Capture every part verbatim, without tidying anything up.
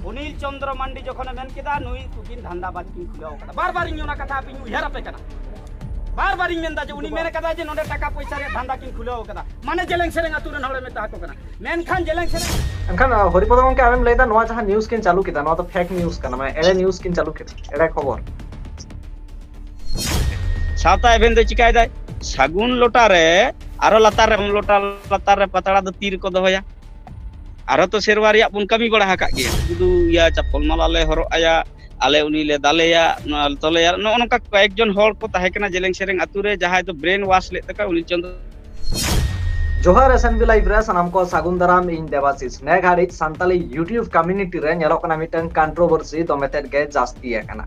ᱚᱱᱤᱞ ᱪᱚᱱᱫᱨᱚ ᱢᱟᱱᱰᱤ ᱡᱚᱠᱷᱚᱱᱮ ᱢᱮᱱ ᱠᱮᱫᱟ, ᱱᱩᱭ ᱩᱱᱠᱤᱱ ᱫᱷᱟᱱᱫᱟ ᱵᱟᱡᱽ ᱠᱤᱱ ᱠᱷᱩᱞᱟᱹᱣ ᱠᱟᱫᱟ᱾ ᱵᱟᱨ ᱵᱟᱨ ᱤᱧ ᱚᱱᱟ ᱠᱟᱛᱷᱟ ᱟᱯᱮᱧ ᱩᱭᱦᱟᱹᱨ ᱟᱯᱮ ᱠᱟᱱᱟ᱾ ᱵᱟᱨ ᱵᱟᱨ ᱤᱧ ᱢᱮᱱᱫᱟ ᱡᱮ ᱩᱱᱤ ᱢᱮᱱ ᱠᱟᱫᱟ ᱡᱮ ᱱᱚᱰᱮ ᱴᱟᱠᱟ ᱯᱚᱭᱥᱟ ᱨᱮᱭᱟᱜ ᱫᱷᱟᱱᱫᱟ ᱠᱤᱱ ᱠᱷᱩᱞᱟᱹᱣ ᱠᱟᱫᱟ, ᱢᱟᱱᱮ ᱡᱮᱞᱮᱝ ᱥᱮᱨᱮᱝ ᱟᱹᱛᱩ ᱨᱮᱱ ᱦᱚᱲᱮ ᱢᱮᱛᱟ ᱟᱠᱚ ᱠᱟᱱᱟ᱾ ᱢᱮᱱᱠᱷᱟᱱ ᱡᱮᱞᱮᱝ ᱥᱮᱨᱮᱝ ᱮᱱᱠᱷᱟᱱ, ᱟᱸ, ᱦᱚᱨᱤᱯᱚᱫᱚ ᱜᱚᱢᱠᱮ, ᱟᱢᱮᱢ ᱞᱟᱹᱭᱫᱟ ᱱᱚᱣᱟ ᱡᱟᱦᱟᱸ ᱱᱤᱭᱩᱡᱽ ᱠᱤᱱ ᱪᱟᱹᱞᱩ ᱠᱮᱫᱟ, ᱱᱚᱣᱟ ᱫᱚ ᱯᱷᱮᱠ ᱱᱤᱭᱩᱡᱽ ᱠᱟᱱᱟ, ᱢᱟᱱᱮ ᱮᱲᱮ ᱱᱤᱭᱩᱡᱽ ᱠᱤᱱ ᱪᱟᱹᱞᱩ ᱠᱮᱫᱟ, ᱮᱲᱮ ᱠᱷᱚᱵᱚᱨ᱾ ᱥᱟᱶᱛᱟ ᱮᱵᱷᱮᱱ ᱫᱚ ᱪᱤᱠᱟᱭ ᱫᱟᱭ? ᱥᱟᱹᱜᱩᱱ ᱞᱚᱴᱟ ᱨᱮ ᱟᱨᱚ ᱞᱟᱛᱟᱨ ᱨᱮ, ᱞᱚᱴᱟ ᱞᱟᱛᱟᱨ ᱨᱮ ᱯᱟᱛᱲᱟ ᱫᱚ ᱛᱤ ᱨᱮᱠᱚ ᱫᱚᱦᱚᱭᱟ᱾ ᱟᱨᱚ ᱛᱚ ᱥᱮᱨᱣᱟ ᱨᱮᱭᱟᱜ ᱵᱚᱱ ᱠᱟᱹᱢᱤ ᱵᱟᱲᱟ ᱟᱠᱟᱫ ᱜᱮᱭᱟ᱾ ᱥᱩᱫᱷᱩ ᱤᱭᱟᱹ ᱪᱟᱯᱚᱞ ᱢᱟᱞᱟ ᱞᱮ ᱦᱚᱨᱚᱜ ᱟᱭᱟ, ᱟᱞᱮ ᱩᱱᱤ ᱞᱮ ᱫᱟᱞᱮᱭᱟ, ᱱᱚᱣᱟ ᱞᱮ ᱛᱚᱞᱮᱭᱟ, ᱱᱚᱜᱼᱚ ᱱᱚᱝᱠᱟ ᱠᱚᱭᱮᱠ ᱡᱚᱱ ᱦᱚᱲ ᱠᱚ ᱛᱟᱦᱮᱸ ᱠᱟᱱᱟ ᱡᱮᱞᱮᱝ ᱥᱮᱨᱮᱝ ᱟᱹᱛᱩ ᱨᱮ, ᱡᱟᱦᱟᱸᱭ ᱫᱚ ᱵᱨᱮᱱ ᱣᱟᱥ ᱞᱮᱫ ᱛᱟᱠᱚᱣᱟ ᱩᱱᱤ ᱪᱚᱸᱫᱽ᱾ ᱡᱚᱦᱟᱨ ᱮᱥ ᱮᱱ ᱵᱤ ᱞᱟᱭᱤᱵᱷ ᱨᱮ ᱥᱟᱱᱟᱢ ᱠᱚ ᱥᱟᱹᱜᱩᱱ ᱫᱟᱨᱟᱢ, ᱤᱧ ᱫᱮᱵᱟᱥᱤᱥ᱾ ᱱᱮ ᱜᱷᱟᱹᱲᱤᱡ ᱥᱟᱱᱛᱟᱞᱤ YouTube community ᱨᱮ ᱧᱮᱞᱚᱜ ᱠᱟᱱᱟ ᱢᱤᱫᱴᱟᱝ ᱠᱚᱱᱴᱨᱳᱵᱷᱟᱨᱥᱤ ᱫᱚᱢᱮ ᱛᱮᱫ ᱜᱮ ᱡᱟᱹᱥᱛᱤ ᱟᱠᱟᱱᱟ,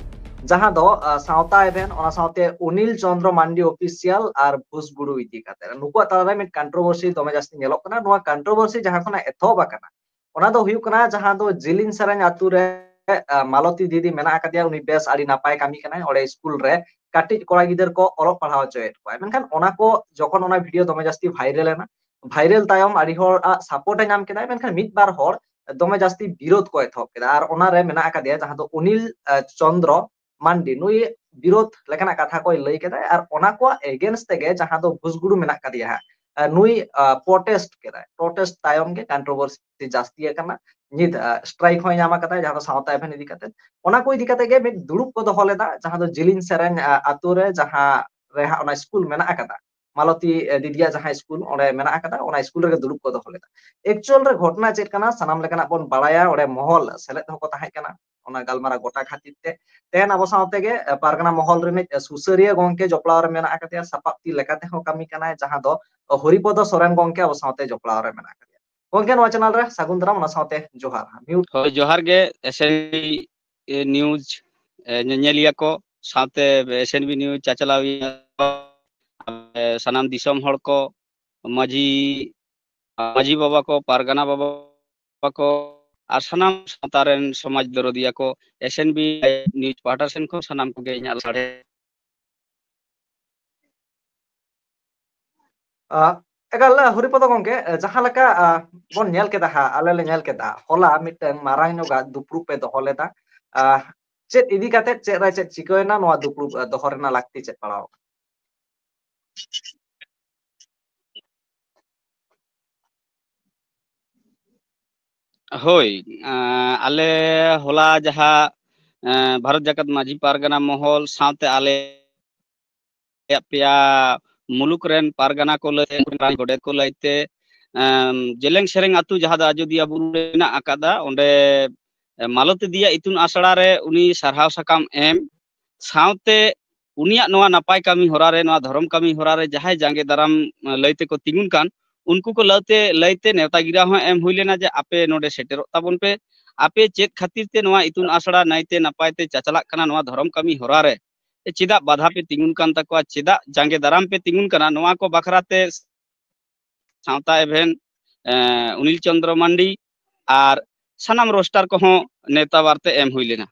ᱡᱟᱦᱟᱸ ᱫᱚ, ᱟ, ᱥᱟᱶᱛᱟ ᱮᱵᱷᱮᱱ, ᱚᱱᱟ ᱥᱟᱶᱛᱮ ᱚᱱᱤᱞ ᱪᱚᱸᱫᱽᱨᱚ ᱢᱟᱱᱰᱤ ᱚᱯᱷᱤᱥᱤᱭᱟᱞ ᱟᱨ ᱵᱷᱩᱥᱜᱩᱲᱩ ᱤᱫᱤ ᱠᱟᱛᱮ ᱱᱩᱠᱩᱣᱟᱜ ᱛᱟᱞᱟᱨᱮ ᱢᱤᱫ ᱠᱚᱱᱴᱨᱳᱵᱷᱟᱨᱥᱤ ᱫᱚᱢᱮ ᱡᱟᱹᱥᱛᱤ ᱧᱮᱞᱚᱜ ᱠᱟᱱᱟ᱾ ᱱᱚᱣᱟ ᱠᱚᱱᱴᱨᱳᱵᱷᱟᱨᱥᱤ ᱡᱟᱦᱟᱸ ᱠᱷᱚᱱᱟᱜ ᱮᱛᱚᱦᱚᱵ ᱟᱠᱟᱱᱟ, ᱚᱱᱟ ᱫᱚ ᱦᱩᱭᱩᱜ ᱠᱟᱱᱟ ᱡᱟᱦᱟᱸ ᱫᱚ ᱡᱤᱞᱤᱧ ᱥᱮᱨᱮᱧ ᱟᱛᱩ ᱨᱮ, ᱟ, ᱢᱟᱞᱚᱛᱤ ᱫᱤᱫᱤ ᱢᱮᱱᱟᱜ ᱟᱠᱟᱫᱮᱭᱟ, ᱩᱱᱤ ᱵᱮᱥ ᱟᱹᱰᱤ ᱱᱟᱯᱟᱭ ᱠᱟᱹᱢᱤ ᱠᱟᱱᱟᱭ ᱚᱸᱰᱮ ᱥᱠᱩᱞ ᱨᱮ ᱠᱟᱹᱴᱤᱡ ᱠᱚᱲᱟ ᱜᱤᱫᱟᱹᱨ ᱠᱚ ᱚᱞᱚᱜ ᱯᱟᱲᱦᱟᱣ ᱦᱚᱪᱚᱭᱮᱫ ᱠᱚᱣᱟ᱾ ᱢᱮᱱᱠᱷᱟᱱ ᱚᱱᱟ ᱠᱚ ᱡᱚᱠᱷᱚᱱ ᱚᱱᱟ ᱵᱷᱤᱰᱤᱭᱳ ᱫᱚᱢᱮ ᱡᱟᱹᱥᱛᱤ ᱵᱷᱟᱭᱨᱟᱞ ᱮᱱᱟ, ᱵᱷᱟᱭᱨᱟᱞ ᱛᱟᱭᱚᱢ ᱟᱹᱰᱤ ᱦᱚᱲᱟᱜ ᱥᱟᱯᱳᱨᱴ ᱮ ᱧᱟᱢ ᱠᱮᱫᱟ, ᱢᱮᱱᱠᱷᱟᱱ ᱢᱤᱫ ᱵᱟᱨ ᱦᱚᱲ ᱫᱚᱢᱮ ᱡᱟᱹᱥᱛᱤ ᱵᱤᱨᱳᱫ ᱠᱚ ᱮᱛᱚᱦᱚᱵ ᱠᱮᱫᱟ᱾ ᱟᱨ ᱚᱱᱟᱨᱮ ᱢᱮᱱᱟᱜ ᱟᱠᱟᱫᱮᱭᱟ ᱡᱟᱦᱟᱸ ᱫᱚ ᱚᱱᱤᱞ, ᱟ, ᱪᱚᱸᱫᱽᱨᱚ ᱢᱟᱱᱰᱤ, ᱱᱩᱭ ᱵᱤᱨᱳᱫ ᱞᱮᱠᱟᱱᱟᱜ ᱠᱟᱛᱷᱟ ᱠᱚᱭ ᱞᱟᱹᱭ ᱠᱮᱫᱟᱭ᱾ ᱟᱨ ᱚᱱᱟ ᱠᱚᱣᱟᱜ ᱮᱜᱮᱱᱥᱴ ᱛᱮᱜᱮ ᱡᱟᱦᱟᱸ ᱫᱚ ᱵᱷᱩᱥᱜᱩᱲᱩ ᱢᱮᱱᱟᱜ ᱟᱠᱟᱫᱮᱭᱟ ᱦᱟᱸᱜ, ᱟ, ᱱᱩᱭ, ᱟ, ᱯᱨᱚᱴᱮᱥᱴ ᱠᱮᱫᱟᱭ᱾ ᱯᱨᱚᱴᱮᱥᱴ ᱛᱟᱭᱚᱢ ᱜᱮ ᱠᱚᱱᱴᱨᱳᱵᱷᱟᱨᱥᱤ ᱡᱟᱹᱥᱛᱤ ᱟᱠᱟᱱᱟ᱾ ᱱᱤᱛ, ᱟ, ᱥᱴᱨᱟᱭᱤᱠ ᱦᱚᱸᱭ ᱧᱟᱢ ᱟᱠᱟᱫᱟ ᱡᱟᱦᱟᱸ ᱫᱚ ᱥᱟᱶᱛᱟ ᱮᱵᱷᱮᱱ ᱤᱫᱤ ᱠᱟᱛᱮ᱾ ᱚᱱᱟ ᱠᱚ ᱤᱫᱤ ᱠᱟᱛᱮ ᱜᱮ ᱢᱤᱫ ᱫᱩᱲᱩᱵ ᱠᱚ ᱫᱚᱦᱚ ᱞᱮᱫᱟ, ᱡᱟᱦᱟᱸ ᱫᱚ ᱡᱤᱞᱤᱧ ᱥᱮᱨᱮᱧ, ᱟ, ᱟᱛᱳ ᱨᱮ ᱡᱟᱦᱟᱸ ᱨᱮ ᱦᱟᱸᱜ ᱚᱱᱟ ᱥᱠᱩᱞ ᱢᱮᱱᱟᱜ ᱟᱠᱟᱫᱟ, ᱢᱟᱞᱚᱛᱤ, ᱮ, ᱫᱤᱫᱤᱭᱟᱜ ᱡᱟᱦᱟᱸ ᱥᱠᱩᱞ ᱚᱸᱰᱮ ᱢᱮᱱᱟᱜ ᱟᱠᱟᱫᱟ, ᱚᱱᱟ ᱥᱠᱩᱞ ᱨᱮᱜᱮ ᱫᱩᱲᱩᱵ ᱠᱚ ᱫᱚᱦᱚ ᱞᱮᱫᱟ᱾ ᱮᱠᱪᱩᱭᱟᱞ ᱨᱮ ᱜᱷᱚᱴᱚᱱᱟ ᱪᱮᱫ ᱠᱟᱱᱟ ᱥᱟᱱᱟᱢ ᱞᱮᱠᱟᱱᱟᱜ ᱵᱚᱱ ᱵᱟᱲᱟᱭᱟ, ᱚᱸᱰᱮ ᱢᱚᱦᱚᱞ ᱥᱮᱞᱮᱫ ᱦᱚᱸᱠᱚ ᱛᱟᱦᱮᱸ ᱠᱟᱱᱟ ᱚᱱᱟ ᱜᱟᱞᱢᱟᱨᱟᱣ ᱜᱚᱴᱟ ᱠᱷᱟᱹᱛᱤᱨ ᱛᱮ᱾ ᱛᱮᱦᱮᱧ ᱟᱵᱚ ᱥᱟᱶᱛᱮ ᱜᱮ, ᱮ, ᱯᱟᱨᱜᱟᱱᱟ ᱢᱚᱦᱚᱞ ᱨᱤᱱᱤᱡ, ᱮ, ᱥᱩᱥᱟᱹᱨᱤᱭᱟᱹ ᱜᱚᱝᱠᱮ ᱡᱚᱯᱲᱟᱣ ᱨᱮ ᱢᱮᱱᱟᱜ ᱟᱠᱟᱫᱮᱭᱟ, ᱥᱟᱯᱟᱵ ᱛᱤ ᱞᱮᱠᱟ ᱛᱮᱦᱚᱸ ᱠᱟᱹᱢᱤ ᱠᱟᱱᱟᱭ, ᱡᱟᱦᱟᱸ ᱫᱚ ᱦᱚᱨᱤᱯᱚᱫᱚ ᱥᱚᱨᱮᱱ ᱜᱚᱝᱠᱮ ᱟᱵᱚ ᱥᱟᱶᱛᱮ ᱡᱚᱯᱲᱟᱣ ᱨᱮ ᱢᱮᱱᱟᱜ ᱟᱠᱟᱫᱮᱭᱟ᱾ ᱜᱚᱝᱠᱮ, ᱱᱚᱣᱟ ᱪᱮᱱᱮᱞ ᱨᱮ ᱥᱟᱹᱜᱩᱱ ᱫᱟᱨᱟᱢ, ᱚᱱᱟ ᱥᱟᱶᱛᱮ ᱡᱚᱦᱟᱨ᱾ ᱢᱤᱭᱩᱴ᱾ ᱦᱳᱭ, ᱡᱚᱦᱟᱨ ᱜᱮ, ᱮᱥ ᱮᱱ ᱵᱤ ᱱᱤᱭᱩᱡᱽ, ᱮ, ᱧᱮᱧᱮᱞᱤᱭᱟᱹ ᱠᱚ, ᱥᱟᱶᱛᱮ ᱮᱥ ᱮᱱ ᱵᱤ ᱱᱤᱭᱩᱡᱽ ᱪᱟᱪᱞᱟᱣᱤᱭᱟᱹ, ᱮ, ᱥᱟᱱᱟᱢ ᱫᱤᱥᱚᱢ ᱦᱚᱲ ᱠᱚ, ᱢᱟᱹᱡᱷᱤ, ᱢᱟᱹᱡᱷᱤ ᱵᱟᱵᱟ ᱠᱚ, ᱯᱟᱨᱜᱟᱱᱟ ᱵᱟᱵᱟ ᱠᱚ, ᱟᱨ ᱥᱟᱱᱟᱢ ᱥᱟᱶᱛᱟ ᱨᱮᱱ ᱥᱚᱢᱟᱡᱽ ᱫᱚᱨᱚᱫᱤᱭᱟᱹ ᱠᱚ, ᱮᱥ ᱮᱱ ᱵᱤ ᱱᱤᱭᱩᱡᱽ ᱯᱟᱦᱴᱟ ᱥᱮᱱ ᱠᱷᱚᱱ ᱥᱟᱱᱟᱢ ᱠᱚᱜᱮ ᱤᱧᱟᱹᱜ ᱥᱟᱰᱮ᱾ ᱟ, ᱮᱠᱟᱞ, ᱦᱚᱨᱤᱯᱚᱫᱚ ᱜᱚᱝᱠᱮ, ᱡᱟᱦᱟᱸ ᱞᱮᱠᱟ, ᱟ, ᱵᱚᱱ ᱧᱮᱞ ᱠᱮᱫᱟ ᱦᱟᱸᱜ, ᱟᱞᱮ ᱞᱮ ᱧᱮᱞ ᱠᱮᱫᱟ, ᱦᱚᱞᱟ ᱢᱤᱫᱴᱟᱝ ᱢᱟᱨᱟᱝ ᱧᱚᱜᱟᱜ ᱫᱩᱯᱲᱩᱵ ᱯᱮ ᱫᱚᱦᱚ ᱞᱮᱫᱟ᱾ ᱟ, ᱪᱮᱫ ᱤᱫᱤ ᱠᱟᱛᱮᱫ, ᱪᱮᱫ ᱨᱮ ᱪᱮᱫ ᱪᱤᱠᱟᱹᱭᱮᱱᱟ, ᱱᱚᱣᱟ ᱫᱩᱯᱲᱩᱵ, ᱟ, ᱫᱚᱦᱚ ᱨᱮᱱᱟᱜ ᱞᱟᱹᱠᱛᱤ ᱪᱮᱫ ᱯᱟᱲᱟᱣ ᱟᱠᱟᱱᱟ? ᱦᱳᱭ, ᱟ, ᱟᱞᱮ ᱦᱚᱞᱟ ᱡᱟᱦᱟᱸ, ᱟ, ᱵᱷᱟᱨᱚᱛ ᱡᱟᱠᱟᱛ ᱢᱟᱹᱡᱷᱤ ᱯᱟᱨᱜᱟᱱᱟ ᱢᱚᱦᱚᱞ ᱥᱟᱶᱛᱮ ᱟᱞᱮ ᱟᱯᱮᱭᱟ ᱢᱩᱞᱩᱠ ᱨᱮᱱ ᱯᱟᱨᱜᱟᱱᱟ ᱠᱚ ᱞᱟᱹᱭ, ᱜᱚᱰᱮᱛ ᱠᱚ ᱞᱟᱹᱭ ᱛᱮ, ᱮᱢ, ᱡᱮᱞᱮᱧ ᱥᱮᱨᱮᱧ ᱟᱹᱛᱩ ᱡᱟᱦᱟᱸ ᱫᱚ ᱟᱡᱚᱫᱤᱭᱟᱹ ᱵᱩᱨᱩ ᱨᱮ ᱢᱮᱱᱟᱜ ᱟᱠᱟᱫᱟ, ᱚᱸᱰᱮ, ᱮ, ᱢᱟᱞᱚᱛᱤ ᱫᱤᱭᱟ ᱤᱛᱩᱱ ᱟᱥᱲᱟ ᱨᱮ ᱩᱱᱤ ᱥᱟᱨᱦᱟᱣ ᱥᱟᱠᱟᱢ ᱮᱢ ᱥᱟᱶᱛᱮ ᱩᱱᱤᱭᱟᱜ ᱱᱚᱣᱟ ᱱᱟᱯᱟᱭ ᱠᱟᱹᱢᱤ ᱦᱚᱨᱟ ᱨᱮ, ᱱᱚᱣᱟ ᱫᱷᱚᱨᱚᱢ ᱠᱟᱹᱢᱤ ᱦᱚᱨᱟ ᱨᱮ ᱡᱟᱦᱟᱸᱭ ᱡᱟᱸᱜᱮ ᱫᱟᱨᱟᱢ, ᱮ, ᱞᱟᱹᱭ ᱛᱮᱠᱚ ᱛᱤᱸᱜᱩᱱ ᱠᱟᱱ, ᱩᱱᱠᱩ ᱠᱚ ᱞᱟᱹᱭᱛᱮ, ᱞᱟᱹᱭᱛᱮ ᱱᱮᱣᱛᱟ ᱜᱤᱨᱟ ᱦᱚᱸ ᱮᱢ ᱦᱩᱭ ᱞᱮᱱᱟ ᱡᱮ ᱟᱯᱮ ᱱᱚᱰᱮ ᱥᱮᱴᱮᱨᱚᱜ ᱛᱟᱵᱚᱱ ᱯᱮ, ᱟᱯᱮ ᱪᱮᱫ ᱠᱷᱟᱹᱛᱤᱨ ᱛᱮ ᱱᱚᱣᱟ ᱤᱛᱩᱱ ᱟᱥᱲᱟ ᱱᱟᱭᱛᱮ ᱱᱟᱯᱟᱭ ᱛᱮ ᱪᱟᱪᱟᱞᱟᱜ ᱠᱟᱱᱟ, ᱱᱚᱣᱟ ᱫᱷᱚᱨᱚᱢ ᱠᱟᱹᱢᱤ ᱦᱚᱨᱟ ᱨᱮ ᱪᱮᱫᱟᱜ ᱵᱟᱫᱷᱟ ᱯᱮ ᱛᱤᱸᱜᱩᱱ ᱠᱟᱱ ᱛᱟᱠᱚᱣᱟ, ᱪᱮᱫᱟᱜ ᱡᱟᱸᱜᱮ ᱫᱟᱨᱟᱢ ᱯᱮ ᱛᱤᱸᱜᱩᱱ ᱠᱟᱱᱟ, ᱱᱚᱣᱟ ᱠᱚ ᱵᱟᱠᱷᱨᱟ ᱛᱮ ᱥᱟᱶᱛᱟ ᱮᱵᱷᱮᱱ, ᱮᱸ, ᱚᱱᱤᱞ ᱪᱚᱸᱫᱽᱨᱚ ᱢᱟᱱᱰᱤ ᱟᱨ ᱥᱟᱱᱟᱢ ᱨᱳᱥᱴᱟᱨ ᱠᱚᱦᱚᱸ ᱱᱮᱣᱛᱟ ᱵᱟᱨᱛᱮ ᱮᱢ ᱦᱩᱭ ᱞᱮᱱᱟ᱾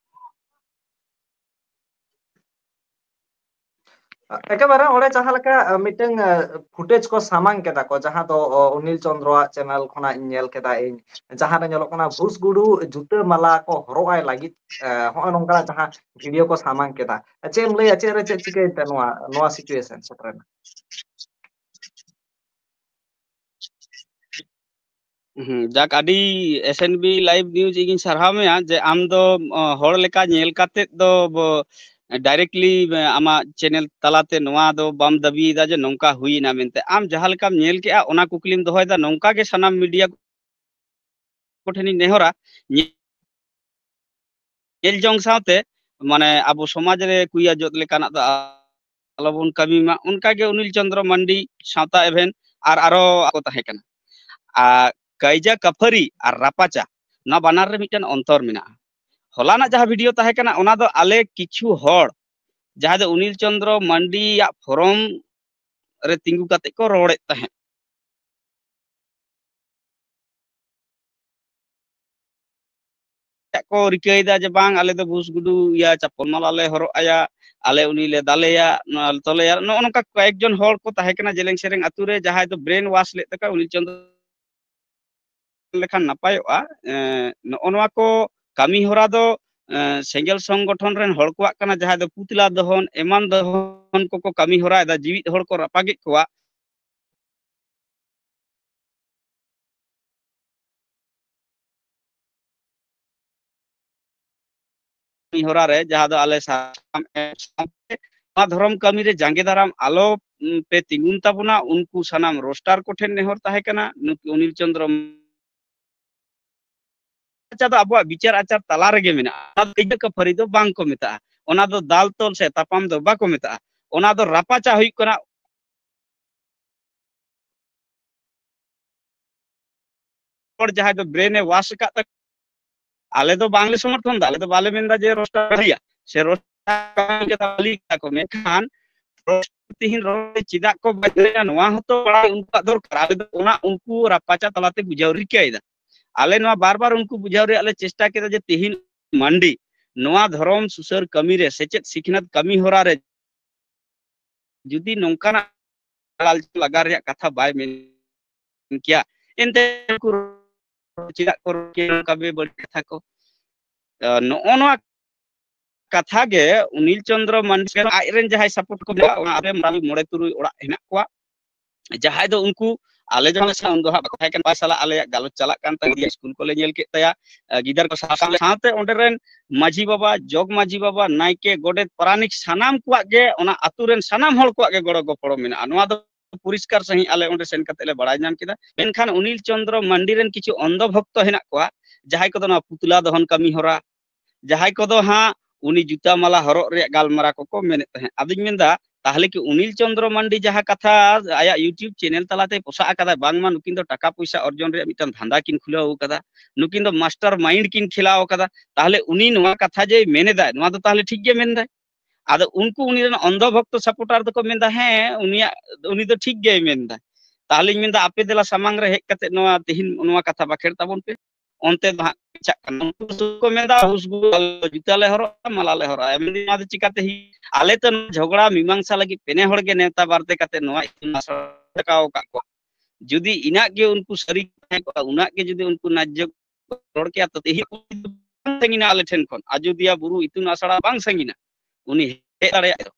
ᱮᱠᱮᱵᱟᱨᱮ ᱚᱸᱰᱮ ᱡᱟᱦᱟᱸ ᱞᱮᱠᱟ, ᱟ, ᱢᱤᱫᱴᱟᱝ, ᱟ, ᱯᱷᱩᱴᱮᱡᱽ ᱠᱚ ᱥᱟᱢᱟᱝ ᱠᱮᱫᱟ ᱠᱚ, ᱡᱟᱦᱟᱸ ᱫᱚ, ᱚ, ᱚᱱᱤᱞ ᱪᱚᱸᱫᱽᱨᱚᱣᱟᱜ ᱪᱮᱱᱮᱞ ᱠᱷᱚᱱᱟᱜ ᱤᱧ ᱧᱮᱞ ᱠᱮᱫᱟ ᱤᱧ, ᱡᱟᱦᱟᱸ ᱨᱮ ᱧᱮᱞᱚᱜ ᱠᱟᱱᱟ ᱵᱷᱩᱥᱜᱩᱰᱩ ᱡᱩᱛᱟᱹ ᱢᱟᱞᱟ ᱠᱚ ᱦᱚᱨᱚᱜ ᱟᱭ ᱞᱟᱹᱜᱤᱫ, ᱮ, ᱦᱚᱸᱜᱼᱚᱭ ᱱᱚᱝᱠᱟᱱᱟᱜ ᱡᱟᱦᱟᱸ ᱵᱷᱤᱰᱤᱭᱳ ᱠᱚ ᱥᱟᱢᱟᱝ ᱠᱮᱫᱟ᱾ ᱪᱮᱫ ᱮᱢ ᱞᱟᱹᱭᱟ, ᱪᱮᱫ ᱨᱮ ᱪᱮᱫ ᱪᱤᱠᱟᱹᱭᱮᱱ ᱛᱮ ᱱᱚᱣᱟ, ᱱᱚᱣᱟ ᱥᱤᱪᱩᱭᱮᱥᱚᱱ ᱥᱮᱴᱮᱨᱮᱱᱟ? ᱦᱩᱸ, ᱡᱟᱠ, ᱟᱹᱰᱤ S N B Live News ᱤᱧ ᱥᱟᱨᱦᱟᱣ ᱢᱮᱭᱟ ᱡᱮ ᱟᱢ ᱫᱚ, ᱚ, ᱦᱚᱲ ᱞᱮᱠᱟ ᱧᱮᱞ ᱠᱟᱛᱮᱫ ᱫᱚ ᱵᱚ-, directly, ᱮ, ᱟᱢᱟᱜ ᱪᱮᱱᱮᱞ ᱛᱟᱞᱟᱛᱮ ᱱᱚᱣᱟ ᱫᱚ ᱵᱟᱢ ᱫᱟᱹᱵᱤᱭᱮᱫᱟ ᱡᱮ ᱱᱚᱝᱠᱟ ᱦᱩᱭᱮᱱᱟ ᱢᱮᱱᱛᱮ᱾ ᱟᱢ ᱡᱟᱦᱟᱸ ᱞᱮᱠᱟᱢ ᱧᱮᱞ ᱠᱮᱜᱼᱟ, ᱚᱱᱟ ᱠᱩᱠᱞᱤᱢ ᱫᱚᱦᱚᱭᱮᱫᱟ᱾ ᱱᱚᱝᱠᱟ ᱜᱮ ᱥᱟᱱᱟᱢ ᱢᱤᱰᱤᱭᱟ ᱠᱚᱴᱷᱮᱱᱤᱧ ᱱᱮᱦᱚᱨᱟ, ᱧᱮ-, ᱧᱮᱞ ᱡᱚᱝ ᱥᱟᱶᱛᱮ, ᱢᱟᱱᱮ, ᱟᱵᱚ ᱥᱚᱢᱟᱡᱽ ᱨᱮ ᱠᱩᱭᱟ ᱡᱚᱛ ᱞᱮᱠᱟᱱᱟᱜ ᱫᱚ ᱟᱞᱚᱵᱚᱱ ᱠᱟᱹᱢᱤ ᱢᱟ᱾ ᱚᱱᱠᱟᱜᱮ ᱚᱱᱤᱞ ᱪᱚᱸᱫᱽᱨᱚ ᱢᱟᱱᱰᱤ, ᱥᱟᱶᱛᱟ ᱮᱵᱷᱮᱱ, ᱟᱨ ᱟᱨᱚ ᱠᱚ ᱛᱟᱦᱮᱸ ᱠᱟᱱᱟ᱾ ᱟᱨ ᱠᱟᱹᱭᱡᱟ ᱠᱟᱹᱯᱷᱟᱹᱨᱤ ᱟᱨ ᱨᱟᱯᱟᱪᱟ, ᱱᱚᱣᱟ ᱵᱟᱱᱟᱨ ᱨᱮ ᱢᱤᱫᱴᱮᱱ ᱚᱱᱛᱚᱨ ᱢᱮᱱᱟᱜᱼᱟ᱾ ᱦᱚᱞᱟᱱᱟᱜ ᱡᱟᱦᱟᱸ ᱵᱷᱤᱰᱤᱭᱳ ᱛᱟᱦᱮᱸ ᱠᱟᱱᱟ, ᱚᱱᱟ ᱫᱚ ᱟᱞᱮ ᱠᱤᱪᱷᱩ ᱦᱚᱲ ᱡᱟᱦᱟᱸ ᱫᱚ ᱚᱱᱤᱞ ᱪᱚᱸᱫᱽᱨᱚ ᱢᱟᱱᱰᱤᱭᱟᱜ ᱯᱷᱚᱨᱚᱢ ᱨᱮ ᱛᱤᱸᱜᱩ ᱠᱟᱛᱮ ᱠᱚ ᱨᱚᱲᱮᱫ ᱛᱟᱦᱮᱸᱫ᱾ ᱠᱚ ᱨᱤᱠᱟᱹᱭᱮᱫᱟ ᱡᱮ ᱵᱟᱝ, ᱟᱞᱮ ᱫᱚ ᱵᱩᱥ ᱜᱩᱰᱩ ᱤᱭᱟ ᱪᱟᱯᱚᱞ ᱢᱟᱞᱟ ᱞᱮ ᱦᱚᱨᱚᱜ ᱟᱭᱟ, ᱟᱞᱮ ᱩᱱᱤ ᱞᱮ ᱫᱟᱞᱮᱭᱟ, ᱱᱚᱣᱟ ᱞᱮ ᱛᱚᱞᱮᱭᱟ᱾ ᱱᱚᱜᱼᱚ ᱱᱚᱝᱠᱟ ᱠᱚᱭᱮᱠ ᱡᱚᱱ ᱦᱚᱲ ᱠᱚ ᱛᱟᱦᱮᱸ ᱠᱟᱱᱟ ᱡᱮᱞᱮᱧ ᱥᱮᱨᱮᱧ ᱟᱛᱳ ᱨᱮ, ᱡᱟᱦᱟᱸᱭ ᱫᱚ ᱵᱨᱮᱱ ᱣᱟᱥ ᱞᱮᱫ ᱛᱟᱠᱚᱣᱟ ᱩᱱᱤᱞ ᱪᱚᱸᱫᱽᱨᱚ ᱞᱮᱠᱷᱟᱱ ᱱᱟᱯᱟᱭᱚᱜᱼᱟ᱾ ᱮᱸ, ᱱᱚᱜᱼᱚ ᱱᱚᱣᱟ ᱠᱚ ᱠᱟᱹᱢᱤ ᱦᱚᱨᱟ ᱫᱚ, ᱮᱸ, ᱥᱮᱸᱜᱮᱞ ᱥᱚᱝᱜᱚᱴᱷᱚᱱ ᱨᱮᱱ ᱦᱚᱲ ᱠᱚᱣᱟᱜ ᱠᱟᱱᱟ, ᱡᱟᱦᱟᱸᱭ ᱫᱚ ᱯᱩᱛᱞᱟ ᱫᱚᱦᱚᱱ ᱮᱢᱟᱱ ᱫᱚᱦᱚᱱ ᱠᱚᱠᱚ ᱠᱟᱹᱢᱤ ᱦᱚᱨᱟᱭᱮᱫᱟ, ᱡᱤᱣᱤᱫ ᱦᱚᱲ ᱠᱚ ᱨᱟᱯᱟᱜᱮᱫ ᱠᱚᱣᱟ᱾ ᱠᱟᱹᱢᱤ ᱦᱚᱨᱟ ᱨᱮ, ᱡᱟᱦᱟᱸ ᱫᱚ ᱟᱞᱮ ᱥᱟᱱᱟᱢ ᱮᱢ ᱥᱟᱶᱛᱮ ᱱᱚᱣᱟ ᱫᱷᱚᱨᱚᱢ ᱠᱟᱹᱢᱤ ᱨᱮ ᱡᱟᱸᱜᱮ ᱫᱟᱨᱟᱢ ᱟᱞᱚ, ᱩᱢ, ᱯᱮ ᱛᱤᱸᱜᱩᱱ ᱛᱟᱵᱚᱱᱟ, ᱩᱱᱠᱩ ᱥᱟᱱᱟᱢ ᱨᱳᱥᱴᱟᱨ ᱠᱚᱴᱷᱮᱱ ᱱᱮᱦᱚᱨ ᱛᱟᱦᱮᱸ ᱠᱟᱱᱟ, ᱱᱩᱠᱩ ᱚᱱᱤᱞ ᱪᱚᱸᱫᱽᱨᱚ ᱨᱟᱯᱟᱪᱟ ᱫᱚ ᱟᱵᱚᱣᱟᱜ ᱵᱤᱪᱟᱨ ᱟᱪᱟᱨ ᱛᱟᱞᱟ ᱨᱮᱜᱮ ᱢᱮᱱᱟᱜᱼᱟ᱾ ᱚᱱᱟ ᱫᱚ ᱠᱟᱹᱭᱡᱟᱹ ᱠᱷᱟᱹᱯᱟᱹᱨᱤ ᱫᱚ ᱵᱟᱝ ᱠᱚ ᱢᱮᱛᱟᱜᱼᱟ, ᱚᱱᱟ ᱫᱚ ᱫᱟᱞ ᱛᱚᱞ ᱥᱮ ᱛᱟᱯᱟᱢ ᱫᱚ ᱵᱟᱠᱚ ᱢᱮᱛᱟᱜᱼᱟ, ᱚᱱᱟ ᱫᱚ ᱨᱟᱯᱟᱪᱟ ᱦᱩᱭᱩᱜ ᱠᱟᱱᱟ᱾ ᱦᱚᱲ ᱡᱟᱦᱟᱸᱭ ᱫᱚ ᱵᱨᱮᱱ ᱮ ᱣᱟᱥ ᱟᱠᱟᱫ ᱛᱟᱠᱚ, ᱟᱞᱮ ᱫᱚ ᱵᱟᱝᱞᱮ ᱥᱚᱢᱚᱨᱛᱷᱚᱱ ᱫᱟ, ᱟᱞᱮ ᱫᱚ ᱵᱟᱞᱮ ᱢᱮᱱᱫᱟ ᱡᱮ ᱨᱳᱥᱴᱟᱨ ᱵᱷᱟᱹᱞᱤᱭᱟ ᱥᱮ ᱨᱳᱥᱴᱟᱨ ᱠᱟᱹᱢᱤ ᱠᱟᱛᱷᱟ ᱵᱷᱟᱹᱞᱤ ᱠᱟᱱᱟ ᱠᱚ, ᱢᱮᱱᱠᱷᱟᱱ ᱨᱳᱥᱴᱟᱨ ᱛᱮᱦᱮᱧ ᱨᱚᱲ ᱪᱮᱫᱟᱜ ᱠᱚ ᱵᱟᱫᱷᱟᱹᱭᱟ, ᱱᱚᱣᱟ ᱦᱚᱸᱛᱚ ᱵᱟᱲᱟᱭ ᱩᱱᱠᱩᱣᱟᱜ ᱫᱚᱨᱠᱟᱨ᱾ ᱟᱞᱮ ᱫᱚ ᱚᱱᱟ ᱩᱱᱠᱩ ᱨᱟᱯᱟᱪᱟ ᱛᱟᱞᱟᱛᱮ ᱵᱩᱡᱷᱟᱹᱣ ᱨᱤᱠᱟᱹᱭᱮᱫᱟ᱾ ᱟᱞᱮ ᱱᱚᱣᱟ ᱵᱟᱨ ᱵᱟᱨ ᱩᱱᱠᱩ ᱵᱩᱡᱷᱟᱹᱣ ᱨᱮᱭᱟᱜ ᱞᱮ ᱪᱮᱥᱴᱟ ᱠᱮᱫᱟ ᱡᱮ ᱛᱮᱦᱮᱧ ᱢᱟᱱᱰᱤ ᱱᱚᱣᱟ ᱫᱷᱚᱨᱚᱢ ᱥᱩᱥᱟᱹᱨ ᱠᱟᱹᱢᱤ ᱨᱮ, ᱥᱮᱪᱮᱫ ᱥᱤᱠᱷᱱᱟᱹᱛ ᱠᱟᱹᱢᱤ ᱦᱚᱨᱟ ᱨᱮ ᱡᱩᱫᱤ ᱱᱚᱝᱠᱟᱱᱟᱜ ᱞᱟᱜᱟ ᱨᱮᱭᱟᱜ ᱠᱟᱛᱷᱟ ᱵᱟᱭ ᱢᱮᱱ ᱠᱮᱭᱟ, ᱮᱱᱛᱮ ᱩᱱᱠᱩ ᱪᱮᱫᱟᱜ ᱠᱚ ᱨᱚᱲ ᱠᱮᱭᱟ ᱱᱚᱝᱠᱟ ᱵᱮᱵᱟᱹᱲᱤᱡ ᱠᱟᱛᱷᱟ ᱠᱚ? ᱟᱸ, ᱱᱚᱜᱼᱚ ᱱᱚᱣᱟ ᱠᱟᱛᱷᱟ ᱜᱮ ᱚᱱᱤᱞ ᱪᱚᱸᱫᱽᱨᱚ ᱢᱟᱱᱰᱤ ᱟᱡᱨᱮᱱ ᱡᱟᱦᱟᱸᱭ ᱥᱟᱯᱳᱨᱴ ᱠᱚ ᱢᱮᱱᱟᱜᱼᱟ, ᱚᱱᱟ ᱟᱨᱮ ᱢᱚᱬᱮ ᱛᱩᱨᱩᱭ ᱚᱲᱟᱜ ᱦᱮᱱᱟᱜ ᱠᱚᱣᱟ, ᱡᱟᱦᱟᱸᱭ ᱫᱚ ᱩᱱᱠᱩ ᱟᱞᱮ ᱡᱚᱠᱷᱚᱱ ᱞᱮ ᱥᱮᱱᱟ, ᱩᱱ ᱫᱚ ᱦᱟᱸᱜ ᱵᱟᱠᱚ ᱛᱟᱦᱮᱸ ᱠᱟᱱᱟ, ᱥᱟᱞᱟᱜ ᱟᱞᱮᱭᱟᱜ ᱜᱟᱞᱚᱪ ᱪᱟᱞᱟᱜ ᱠᱟᱱ ᱛᱟᱦᱮᱸ ᱜᱮᱭᱟ, ᱥᱠᱩᱞ ᱠᱚᱞᱮ ᱧᱮᱞ ᱠᱮᱫ ᱛᱟᱭᱟ, ᱟᱸ, ᱜᱤᱫᱟᱹᱨ ᱠᱚ ᱥᱟᱶ ᱥᱟᱶ ᱥᱟᱶᱛᱮ ᱚᱸᱰᱮ ᱨᱮᱱ ᱢᱟᱹᱡᱷᱤ ᱵᱟᱵᱟ, ᱡᱚᱜᱽ ᱢᱟᱹᱡᱷᱤ ᱵᱟᱵᱟ, ᱱᱟᱭᱠᱮ, ᱜᱚᱰᱮᱛ, ᱯᱟᱨᱟᱱᱤᱠ ᱥᱟᱱᱟᱢ ᱠᱚᱣᱟᱜ ᱜᱮ, ᱚᱱᱟ ᱟᱛᱳ ᱨᱮᱱ ᱥᱟᱱᱟᱢ ᱦᱚᱲ ᱠᱚᱣᱟᱜ ᱜᱮ ᱜᱚᱲᱚ ᱜᱚᱯᱚᱲᱚ ᱢᱮᱱᱟᱜᱼᱟ᱾ ᱱᱚᱣᱟ ᱫᱚ ᱯᱚᱨᱤᱥᱠᱟᱨ ᱥᱟᱺᱦᱤᱡ ᱟᱞᱮ ᱚᱸᱰᱮ ᱥᱮᱱ ᱠᱟᱛᱮ ᱞᱮ ᱵᱟᱲᱟᱭ ᱧᱟᱢ ᱠᱮᱫᱟ᱾ ᱢᱮᱱᱠᱷᱟᱱ ᱚᱱᱤᱞ ᱪᱚᱸᱫᱽᱨᱚ ᱢᱟᱱᱰᱤ ᱨᱮᱱ ᱠᱤᱪᱷᱩ ᱚᱱᱫᱷᱚ ᱵᱷᱚᱠᱛᱚ ᱦᱮᱱᱟᱜ ᱠᱚᱣᱟ, ᱡᱟᱦᱟᱸᱭ ᱠᱚᱫᱚ ᱱᱚᱣᱟ ᱯᱩᱛᱞᱟ ᱫᱚᱦᱚᱱ ᱠᱟᱹᱢᱤ ᱦᱚᱨᱟ, ᱡᱟᱦᱟᱸᱭ ᱠᱚᱫᱚ ᱦᱟᱸᱜ ᱩᱱᱤ ᱡᱩᱛᱟᱹ ᱢᱟᱞᱟ ᱦᱚᱨᱚᱜ ᱨᱮᱭᱟᱜ ᱜᱟᱞᱢᱟᱨᱟᱣ ᱠᱚᱠᱚ ᱢᱮᱱᱮᱫ ᱛᱟᱦᱮᱸᱫ᱾ ᱟᱫᱚᱧ ᱢᱮᱱᱫᱟ, ᱛᱟᱦᱚᱞᱮ ᱠᱤ ᱚᱱᱤᱞ ᱪᱚᱸᱫᱽᱨᱚ ᱢᱟᱱᱰᱤ ᱡᱟᱦᱟᱸ ᱠᱟᱛᱷᱟ ᱟᱭᱟᱜ YouTube ᱪᱮᱱᱮᱞ ᱛᱟᱞᱟᱛᱮ ᱯᱚᱥᱟᱜ ᱟᱠᱟᱫᱟᱭ, ᱵᱟᱝᱢᱟ ᱱᱩᱠᱤᱱ ᱫᱚ ᱴᱟᱠᱟ ᱯᱚᱭᱥᱟ ᱚᱨᱡᱚᱱ ᱨᱮᱭᱟᱜ ᱢᱤᱫᱴᱟᱝ ᱫᱷᱟᱱᱫᱟ ᱠᱤᱱ ᱠᱷᱩᱞᱟᱹᱣ ᱟᱠᱟᱫᱟ, ᱱᱩᱠᱤᱱ ᱫᱚ ᱢᱟᱥᱴᱟᱨ ᱢᱟᱭᱤᱱᱰ ᱠᱤᱱ ᱠᱷᱮᱞᱟᱣ ᱟᱠᱟᱫᱟ, ᱛᱟᱦᱚᱞᱮ ᱩᱱᱤ ᱱᱚᱣᱟ ᱠᱟᱛᱷᱟ ᱡᱮᱭ ᱢᱮᱱ ᱮᱫᱟᱭ, ᱱᱚᱣᱟ ᱫᱚ ᱛᱟᱦᱚᱞᱮ ᱴᱷᱤᱠ ᱜᱮ ᱢᱮᱱᱫᱟᱭ? ᱟᱫᱚ ᱩᱱᱠᱩ ᱩᱱᱤ ᱨᱮᱱ ᱚᱱᱫᱷᱚ ᱵᱷᱚᱠᱛᱚ ᱥᱟᱯᱳᱨᱴᱟᱨ ᱫᱚᱠᱚ ᱢᱮᱱᱫᱟ, ᱦᱮᱸ, ᱩᱱᱤᱭᱟᱜ, ᱩᱱᱤ ᱫᱚ ᱴᱷᱤᱠ ᱜᱮᱭ ᱢᱮᱱᱫᱟ᱾ ᱛᱟᱦᱚᱞᱮᱧ ᱢᱮᱱᱫᱟ, ᱟᱯᱮ ᱫᱮᱞᱟ ᱥᱟᱢᱟᱝ ᱨᱮ ᱦᱮᱡ ᱠᱟᱛᱮ ᱱᱚᱣᱟ ᱛᱮᱦᱮᱧ ᱱᱚᱣᱟ ᱠᱟᱛᱷᱟ ᱵᱟᱠᱷᱮᱲ ᱛᱟᱵᱚᱱ ᱯᱮ᱾ ᱚᱱᱛᱮ ᱫᱚ ᱦᱟᱸᱜ ᱪᱟᱜ ᱠᱟᱱᱟ᱾ ᱩᱱᱠᱩ ᱥᱩᱫᱷᱩ ᱠᱚ ᱢᱮᱱᱫᱟ, "ᱦᱩᱥ ᱜᱩ ᱟᱞᱚ, ᱡᱩᱛᱟᱹ ᱞᱮ ᱦᱚᱨᱚᱜᱟ, ᱢᱟᱞᱟ ᱞᱮ ᱦᱚᱨᱚᱜᱟ᱾" ᱮᱢᱱᱤ ᱱᱚᱣᱟ ᱫᱚ ᱪᱤᱠᱟᱛᱮ ᱦᱩᱭᱩᱜᱼᱟ? ᱟᱞᱮ ᱛᱚ ᱱᱚᱣᱟ ᱡᱷᱚᱜᱽᱲᱟ ᱢᱤᱢᱟᱝᱥᱟ ᱞᱟᱹᱜᱤᱫ ᱯᱮᱱᱮ ᱦᱚᱲ ᱜᱮ ᱱᱮᱣᱛᱟ ᱵᱟᱨᱛᱮ ᱠᱟᱛᱮ ᱱᱚᱣᱟ ᱤᱛᱩᱱ ᱟᱥᱲᱟ ᱴᱟᱠᱟᱣ ᱟᱠᱟᱫ ᱠᱚᱣᱟ᱾ ᱡᱩᱫᱤ ᱤᱱᱟᱹᱜ ᱜᱮ ᱩᱱᱠᱩ ᱥᱟᱹᱨᱤ ᱠᱚ ᱛᱟᱦᱮᱸ ᱠᱚᱜᱼᱟ, ᱩᱱᱟᱹᱜ ᱜᱮ ᱡᱩᱫᱤ ᱩᱱᱠᱩ ᱱᱟᱡᱽᱡᱚ ᱨᱚᱲ ᱠᱮᱭᱟ, ᱛᱚ ᱛᱮᱦᱮᱧ ᱵᱟᱝ ᱥᱟᱺᱜᱤᱧᱟ ᱟᱞᱮ ᱴᱷᱮᱱ ᱠᱷᱚᱱ, ᱟᱡᱚᱫᱤᱭᱟᱹ ᱵᱩᱨᱩ ᱤᱛᱩᱱ ᱟᱥᱲᱟ ᱵᱟᱝ ᱥᱟᱺᱜᱤᱧᱟ, ᱩᱱᱤ ᱦᱮᱡ ᱫᱟᱲᱮᱭᱟᱜ ᱜᱮᱭᱟ᱾